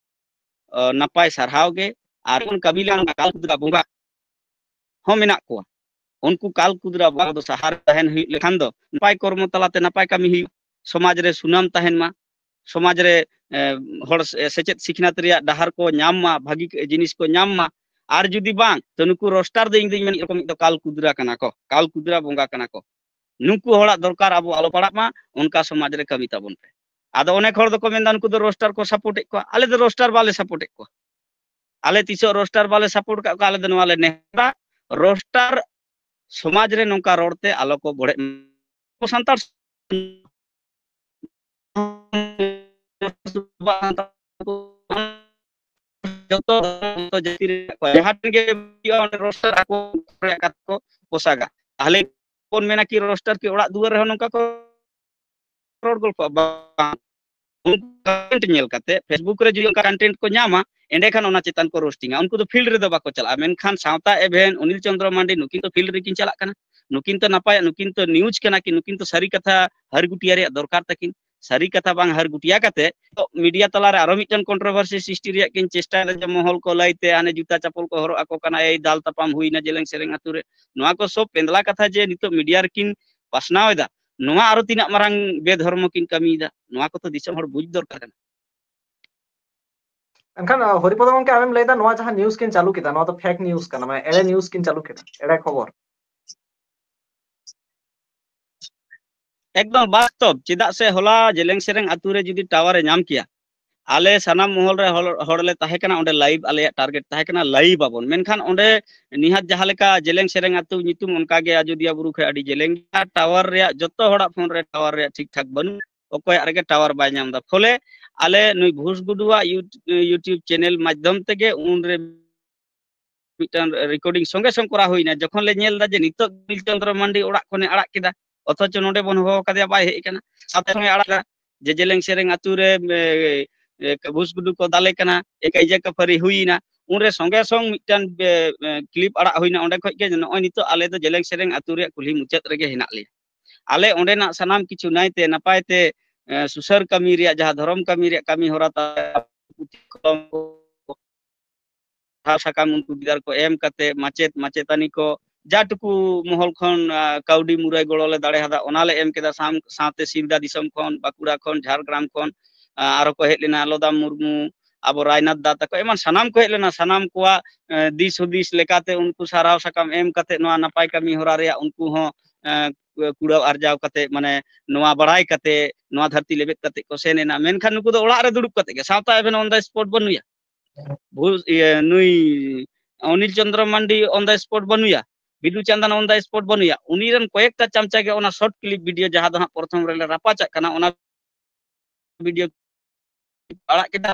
ᱚ, ᱱᱟᱯᱟᱭ ᱥᱟᱨᱦᱟᱣ ᱜᱮ᱾ ᱟᱨ ᱵᱚᱱ ᱠᱟᱹᱢᱤ ᱞᱮᱠᱷᱟᱱ ᱠᱟᱞ ᱠᱩᱫᱽᱨᱟ ᱵᱚᱸᱜᱟ ᱦᱚᱸ ᱢᱮᱱᱟᱜ ᱠᱚᱣᱟ᱾ ᱩᱱᱠᱩ ᱠᱟᱞ ᱠᱩᱫᱽᱨᱟ ᱵᱚᱸᱜᱟ ᱫᱚ ᱥᱟᱦᱟ ᱨᱮ ᱛᱟᱦᱮᱱ ᱦᱩᱭᱩᱜ ᱞᱮᱠᱷᱟᱱ ᱫᱚ ᱱᱟᱯᱟᱭ ᱠᱚᱨᱢᱚ ᱛᱟᱞᱟᱛᱮ ᱱᱟᱯᱟᱭ ᱠᱟᱹᱢᱤ ᱦᱩᱭᱩᱜᱼᱟ, ᱥᱚᱢᱟᱡᱽ ᱨᱮ ᱥᱩᱱᱟᱢ ᱛᱟᱦᱮᱱ ᱢᱟ, ᱥᱚᱢᱟᱡᱽ ᱨᱮ, ᱮ, ᱦᱚᱲ ᱥᱮ-, ᱥᱮᱪᱮᱫ ᱥᱤᱠᱷᱱᱟᱹᱛ ᱨᱮᱭᱟᱜ ᱰᱟᱦᱟᱨ ᱠᱚ ᱧᱟᱢ ᱢᱟ, ᱵᱷᱟᱹᱜᱤ ᱡᱤᱱᱤᱥ ᱠᱚ ᱧᱟᱢ ᱢᱟ᱾ ᱟᱨ ᱡᱩᱫᱤ ᱵᱟᱝ, ᱛᱚ ᱱᱩᱠᱩ ᱨᱳᱥᱴᱟᱨ ᱫᱚ ᱤᱧ ᱫᱩᱧ ᱢᱮᱱ ᱮᱫ ᱨᱚᱠᱚᱢ ᱫᱚ ᱠᱟᱞ ᱠᱩᱫᱽᱨᱟ ᱠᱟᱱᱟ ᱠᱚ, ᱠᱟᱞ ᱠᱩᱫᱽᱨᱟ ᱵᱚᱸᱜᱟ ᱠᱟᱱᱟ ᱠᱚ᱾ ᱱᱩᱠᱩ ᱦᱚᱲᱟᱜ ᱫᱚᱨᱠᱟᱨ ᱟᱵᱚ ᱟᱞᱚ ᱯᱟᱲᱟᱜ ᱢᱟ, ᱚᱱᱠᱟ ᱥᱚᱢᱟᱡᱽ ᱨᱮ ᱠᱟᱹᱢᱤ ᱛᱟᱵᱚᱱ ᱯᱮ᱾ ᱟᱫᱚ ᱚᱱᱮᱠ ᱦᱚᱲ ᱫᱚᱠᱚ ᱢᱮᱱᱫᱟ ᱩᱱᱠᱩ ᱫᱚ ᱨᱳᱥᱴᱟᱨ ᱠᱚ ᱥᱟᱯᱳᱨᱴ ᱮᱫ ᱠᱚᱣᱟ᱾ ᱟᱞᱮ ᱫᱚ ᱨᱳᱥᱴᱟᱨ ᱵᱟᱞᱮ ᱥᱟᱯᱳᱨᱴ ᱮᱫ ᱠᱚᱣᱟ᱾ ᱟᱞᱮ ᱛᱤᱥᱚᱜ ᱨᱳᱥᱴᱟᱨ ᱵᱟᱞᱮ ᱥᱟᱯᱳᱨᱴ ᱟᱠᱟᱫ ᱠᱚᱣᱟ᱾ ᱟᱞᱮ ᱫᱚ ᱱᱚᱣᱟ ᱞᱮ ᱱᱮᱦᱚᱨᱟ, ᱨᱳᱥᱴᱟᱨ ᱥᱚᱢᱟᱡᱽ ᱨᱮ ᱱᱚᱝᱠᱟ ᱨᱚᱲ ᱛᱮ ᱟᱞᱚ ᱠᱚ ᱵᱚᱲᱦᱮᱜ ᱢᱟ᱾ ᱟᱵᱚ ᱥᱟᱱᱛᱟᱲ ᱡᱚᱛᱚ ᱫᱷᱚᱨᱚᱢ, ᱡᱚᱛᱚ ᱡᱟᱹᱛᱤ ᱨᱮ ᱢᱮᱱᱟᱜ ᱠᱚᱣᱟ᱾ ᱡᱟᱦᱟᱸ ᱴᱷᱮᱱ ᱜᱮ ᱦᱩᱭᱩᱜᱼᱟ, ᱚᱸᱰᱮ ᱨᱳᱥᱴᱟᱨ ᱟᱠᱚ ᱨᱮᱭᱟᱜ ᱠᱟᱛᱷᱟ ᱠᱚ ᱯᱳᱥᱟᱜᱟ᱾ ᱛᱟᱦᱞᱮ ᱵᱚᱱ ᱢᱮᱱᱟ ᱠᱤ ᱨᱳᱥᱴᱟᱨ ᱠᱤ ᱚᱲᱟᱜ ᱫᱩᱣᱟᱹᱨ ᱨᱮᱦᱚᱸ ᱱᱚᱝᱠᱟ ᱠᱚ ᱨᱚᱲ ᱜᱚᱞᱯᱚᱜᱼᱟ? ᱵᱟᱝ᱾ ᱩᱱᱠᱩ content ᱧᱮᱞ ᱠᱟᱛᱮ, Facebook ᱨᱮ ᱡᱩᱫᱤ ᱚᱱᱠᱟ content ᱠᱚ ᱧᱟᱢᱟ, ᱮᱸᱰᱮᱠᱷᱟᱱ ᱚᱱᱟ ᱪᱮᱛᱟᱱ ᱠᱚ ᱨᱳᱥᱴᱤᱝᱟ᱾ ᱩᱱᱠᱩ ᱫᱚ field ᱨᱮᱫᱚ ᱵᱟᱠᱚ ᱪᱟᱞᱟᱜᱼᱟ᱾ ᱢᱮᱱᱠᱷᱟᱱ ᱥᱟᱶᱛᱟ ᱮᱵᱷᱮᱱ, ᱚᱱᱤᱞ ᱪᱚᱸᱫᱽᱨᱚ ᱢᱟᱱᱰᱤ, ᱱᱩᱠᱤᱱ ᱫᱚ field ᱨᱮᱠᱤᱱ ᱪᱟᱞᱟᱜ ᱠᱟᱱᱟ᱾ ᱱᱩᱠᱤᱱ ᱛᱚ ᱱᱟᱯᱟᱭᱟᱜ, ᱱᱩᱠᱤᱱ ᱛᱚ news ᱠᱟᱱᱟ ᱠᱤᱱ, ᱱᱩᱠᱤᱱ ᱛᱚ ᱥᱟᱹᱨᱤ ᱠᱟᱛᱷᱟ ᱦᱟᱹᱨ ᱜᱩᱴᱤᱭᱟ ᱨᱮᱭᱟᱜ ᱫᱚᱨᱠᱟᱨ ᱛᱟᱹᱠᱤᱱ᱾ ᱥᱟᱹᱨᱤ ᱠᱟᱛᱷᱟ ᱵᱟᱝ ᱦᱟᱹᱨ ᱜᱩᱴᱤᱭᱟ ᱠᱟᱛᱮ ᱛᱚ media ᱛᱟᱞᱟᱨᱮ ᱟᱨᱚ ᱢᱤᱫᱴᱮᱱ controversy ᱥᱨᱤᱥᱴᱤ ᱨᱮᱭᱟᱜ ᱠᱤᱱ ᱪᱮᱥᱴᱟᱭᱮᱫᱟ, ᱡᱮ ᱢᱚᱦᱚᱞ ᱠᱚ ᱞᱟᱹᱭᱛᱮ ᱦᱟᱱᱮ ᱡᱩᱛᱟ ᱪᱟᱯᱚᱞ ᱠᱚ ᱦᱚᱨᱚᱜ ᱟᱠᱚ ᱠᱟᱱᱟ, ᱮᱭ ᱫᱟᱞ ᱛᱟᱯᱟᱢ ᱦᱩᱭᱱᱟ ᱡᱮᱞᱮᱧ ᱥᱮᱨᱮᱧ ᱟᱛᱳ ᱨᱮ᱾ ᱱᱚᱣᱟ ᱠᱚ ᱥᱚᱵ ᱯᱮᱸᱫᱽᱞᱟ ᱠᱟᱛᱷᱟ ᱡᱮ ᱱᱤᱛᱚᱜ media ᱨᱮᱠᱤᱱ ᱯᱟᱥᱱᱟᱣ ᱮᱫᱟ, ᱱᱚᱣᱟ ᱟᱨᱚ ᱛᱤᱱᱟᱹᱜ ᱢᱟᱨᱟᱝ ᱵᱮᱫᱷᱚᱨᱢᱚ ᱠᱤᱱ ᱠᱟᱹᱢᱤᱭᱮᱫᱟ, ᱱᱚᱣᱟ ᱠᱚᱛᱚ ᱫᱤᱥᱚᱢ ᱦᱚᱲ ᱵᱩᱡᱽ ᱫᱚᱨᱠᱟᱨ ᱠᱟᱱᱟ᱾ ᱮᱱᱠᱷᱟᱱ ᱦᱚᱨᱤᱯᱚᱫᱚ ᱜᱚᱝᱠᱮ, ᱟᱢᱮᱢ ᱞᱟᱹᱭᱫᱟ ᱱᱚᱣᱟ ᱡᱟᱦᱟᱸ ᱱᱤᱭᱩᱡ ᱠᱤᱱ ᱪᱟᱹᱞᱩ ᱠᱮᱫᱟ, ᱱᱚᱣᱟ ᱫᱚ ᱯᱷᱮᱠ ᱱᱤᱭᱩᱡ ᱠᱟᱱᱟ, ᱢᱟᱱᱮ ᱮᱲᱮ ᱱᱤᱭᱩᱡ ᱠᱤᱱ ᱪᱟᱹᱞᱩ ᱠᱮᱫᱟ, ᱮᱲᱮ ᱠᱷᱚᱵᱚᱨ᱾ ᱮᱠᱫᱚᱢ ᱵᱟᱥᱛᱚᱵ᱾ ᱪᱮᱫᱟᱜ ᱥᱮ ᱦᱚᱞᱟ ᱡᱮᱞᱮᱝ ᱥᱮᱨᱮᱝ ᱟᱛᱳ ᱨᱮ ᱡᱩᱫᱤ ᱴᱟᱣᱟᱨ ᱮ ᱧᱟᱢ ᱠᱮᱭᱟ, ᱟᱞᱮ ᱥᱟᱱᱟᱢ ᱢᱚᱦᱚᱞ ᱨᱮ ᱦᱚᱲ, ᱦᱚᱲ ᱞᱮ ᱛᱟᱦᱮᱸ ᱠᱟᱱᱟ, ᱚᱸᱰᱮ ᱞᱟᱭᱤᱵᱷ ᱟᱞᱮᱭᱟᱜ ᱴᱟᱨᱜᱮᱴ ᱛᱟᱦᱮᱸ ᱠᱟᱱᱟ, ᱞᱟᱭᱤᱵᱷ ᱟᱵᱚᱱ᱾ ᱢᱮᱱᱠᱷᱟᱱ ᱚᱸᱰᱮ ᱱᱤᱦᱟᱛ ᱡᱟᱦᱟᱸ ᱞᱮᱠᱟ ᱡᱮᱞᱮᱝ ᱥᱮᱨᱮᱝ ᱟᱛᱳ ᱧᱩᱛᱩᱢ, ᱚᱱᱠᱟ ᱜᱮ ᱟᱡᱚᱫᱤᱭᱟᱹ ᱵᱩᱨᱩ ᱠᱷᱚᱱ ᱟᱹᱰᱤ ᱡᱮᱞᱮᱝ ᱜᱮᱭᱟ, ᱴᱟᱣᱟᱨ ᱨᱮᱭᱟᱜ, ᱡᱚᱛᱚ ᱦᱚᱲᱟᱜ ᱯᱷᱳᱱ ᱨᱮ ᱴᱟᱣᱟᱨ ᱨᱮᱭᱟᱜ ᱴᱷᱤᱠ ᱴᱷᱟᱠ ᱵᱟᱹᱱᱩᱜ, ᱚᱠᱚᱭᱟᱜ ᱨᱮᱜᱮ ᱴᱟᱣᱟᱨ ᱵᱟᱭ ᱧᱟᱢ ᱮᱫᱟ᱾ ᱯᱷᱚᱞᱮ ᱟᱞᱮ ᱱᱩᱭ ᱵᱷᱩᱥ ᱜᱩᱰᱩᱣᱟᱜ YouTube ᱪᱮᱱᱮᱞ ᱢᱟᱫᱽᱫᱷᱚᱢ ᱛᱮᱜᱮ ᱩᱱᱨᱮ ᱢᱤᱫᱴᱟᱝ ᱨᱮᱠᱚᱨᱰᱤᱝ ᱥᱚᱸᱜᱮ ᱥᱚᱝ ᱠᱚᱨᱟᱣ ᱦᱩᱭᱱᱟ᱾ ᱡᱚᱠᱷᱚᱱ ᱞᱮ ᱧᱮᱞ ᱮᱫᱟ ᱡᱮ ᱱᱤᱛᱚᱜ ᱱᱤᱞ ᱪᱚᱸᱫᱽᱨᱚ ᱢᱟᱱᱰᱤ ᱚᱲᱟᱜ ᱠᱷᱚᱱᱮ ᱟᱲᱟᱜ ᱠᱮᱫᱟ, ᱚᱛᱷᱚᱪᱚ ᱱᱚᱰᱮ ᱵᱚᱱ ᱦᱚᱦᱚ ᱟᱠᱟᱫᱮᱭᱟ, ᱵᱟᱭ ᱦᱮᱡ ᱟᱠᱟᱱᱟ, ᱥᱟᱶᱛᱮ ᱥᱚᱸᱜᱮ ᱟᱲᱟᱜ ᱠᱮᱫᱟ᱾ ᱡᱮ ᱡᱮᱞᱮᱝ ᱥᱮᱨᱮᱝ ᱟᱛᱳ ᱨᱮ, ᱮ, ᱮ, ᱵᱷᱩᱥ ᱜᱩᱰᱩ ᱠᱚ ᱫᱟᱞᱮ ᱠᱟᱱᱟ, ᱮ, ᱠᱟᱹᱭᱡᱟᱹ ᱠᱟᱹᱯᱷᱟᱹᱨᱤ ᱦᱩᱭᱱᱟ, ᱩᱱᱨᱮ ᱥᱚᱸᱜᱮ ᱥᱚᱝ ᱢᱤᱫᱴᱟᱝ, ᱮ, ᱮ, ᱠᱞᱤᱯ ᱟᱲᱟᱜ ᱦᱩᱭᱱᱟ᱾ ᱚᱸᱰᱮ ᱠᱷᱚᱡ ᱜᱮ ᱱᱚᱜᱼᱚᱭ ᱱᱤᱛᱚᱜ ᱟᱞᱮ ᱫᱚ ᱡᱮᱞᱮᱝ ᱥᱮᱨᱮᱝ ᱟᱛᱳ ᱨᱮᱭᱟᱜ ᱠᱩᱞᱦᱤ ᱢᱩᱪᱟᱹᱫ ᱨᱮᱜᱮ ᱦᱮᱱᱟᱜ ᱞᱮᱭᱟ᱾ ᱟᱞᱮ ᱚᱸᱰᱮᱱᱟᱜ ᱥᱟᱱᱟᱢ ᱠᱤᱪᱷᱩ ᱱᱟᱭᱛᱮ ᱱᱟᱯᱟᱭ ᱛᱮ, ᱮ, ᱥᱩᱥᱟᱹᱨ ᱠᱟᱹᱢᱤ ᱨᱮᱭᱟᱜ, ᱡᱟᱦᱟᱸ ᱫᱷᱚᱨᱚᱢ ᱠᱟᱹᱢᱤ ᱨᱮᱭᱟᱜ ᱠᱟᱹᱢᱤ ᱦᱚᱨᱟ ᱛᱟᱞᱮ, ᱯᱩᱛᱷᱤ ᱠᱚᱞᱚᱢ ᱠᱚ, ᱯᱟᱲᱦᱟᱣ ᱥᱟᱠᱟᱢ ᱩᱱᱠᱩ ᱜᱤᱫᱟᱹᱨ ᱠᱚ ᱮᱢ ᱠᱟᱛᱮ, ᱢᱟᱪᱮᱫ ᱢᱟᱪᱮᱛᱟᱹᱱᱤ ᱠᱚ ᱡᱟ ᱴᱩᱠᱩ ᱢᱚᱦᱚᱞ ᱠᱷᱚᱱ, ᱟ, ᱠᱟᱹᱣᱰᱤ ᱢᱩᱨᱟᱹᱭ ᱜᱚᱲᱚ ᱞᱮ ᱫᱟᱲᱮ ᱦᱟᱫᱟ, ᱚᱱᱟ ᱞᱮ ᱮᱢ ᱠᱮᱫᱟ᱾ ᱥᱟᱶ-, ᱥᱟᱶᱛᱮ ᱥᱤᱞᱫᱟ ᱫᱤᱥᱚᱢ ᱠᱷᱚᱱ, ᱵᱟᱸᱠᱩᱲᱟ ᱠᱷᱚᱱ, ᱡᱷᱟᱲᱜᱨᱟᱢ ᱠᱷᱚᱱ, ᱟ, ᱟᱨᱚ ᱠᱚ ᱦᱮᱡ ᱞᱮᱱᱟ, ᱞᱚᱫᱟ ᱢᱩᱨᱢᱩ, ᱟᱵᱚ ᱨᱟᱭᱱᱟᱛᱷ ᱫᱟ ᱛᱟᱠᱚ, ᱮᱢᱟᱱ ᱥᱟᱱᱟᱢ ᱠᱚ ᱦᱮᱡ ᱞᱮᱱᱟ᱾ ᱥᱟᱱᱟᱢ ᱠᱚᱣᱟᱜ, ᱮ, ᱫᱤᱥ ᱦᱩᱫᱤᱥ ᱞᱮᱠᱟᱛᱮ ᱩᱱᱠᱩ ᱥᱟᱨᱦᱟᱣ ᱥᱟᱠᱟᱢ ᱮᱢ ᱠᱟᱛᱮ ᱱᱚᱣᱟ ᱱᱟᱯᱟᱭ ᱠᱟᱹᱢᱤ ᱦᱚᱨᱟ ᱨᱮᱭᱟᱜ ᱩᱱᱠᱩ ᱦᱚᱸ, ᱮ, ᱠᱩᱲᱟᱹᱣ ᱟᱨᱡᱟᱣ ᱠᱟᱛᱮ, ᱢᱟᱱᱮ ᱱᱚᱣᱟ ᱵᱟᱲᱟᱭ ᱠᱟᱛᱮ, ᱱᱚᱣᱟ ᱫᱷᱟᱹᱨᱛᱤ ᱞᱮᱵᱮᱫ ᱠᱟᱛᱮ ᱠᱚ ᱥᱮᱱ ᱮᱱᱟ᱾ ᱢᱮᱱᱠᱷᱟᱱ ᱱᱩᱠᱩ ᱫᱚ ᱚᱲᱟᱜ ᱨᱮ ᱫᱩᱲᱩᱵ ᱠᱟᱛᱮ ᱜᱮ, ᱥᱟᱶᱛᱟ ᱮᱵᱷᱮᱱ on the spot ᱵᱟᱹᱱᱩᱭᱟ᱾ ᱵᱷᱩ-, ᱤᱭᱟᱹ, ᱱᱩᱭ ᱚᱱᱤᱞ ᱪᱚᱸᱫᱽᱨᱚ ᱢᱟᱱᱰᱤ on the spot ᱵᱟᱹᱱᱩᱭᱟ, Bidu Chandan on the spot ᱵᱟᱹᱱᱩᱭᱟ᱾ ᱩᱱᱤ ᱨᱮᱱ ᱠᱚᱭᱮᱠᱴᱟ ᱪᱟᱢᱪᱟ ᱜᱮ ᱚᱱᱟ ᱥᱚᱨᱴ ᱠᱞᱤᱯ ᱵᱷᱤᱰᱤᱭᱳ, ᱡᱟᱦᱟᱸ ᱫᱚ ᱦᱟᱸᱜ ᱯᱨᱚᱛᱷᱚᱢ ᱨᱮᱞᱮ ᱨᱟᱯᱟᱪᱟᱜ ᱠᱟᱱᱟ, ᱚᱱᱟ ᱵᱷᱤᱰᱤᱭᱳ ᱟᱲᱟᱜ ᱠᱮᱫᱟ᱾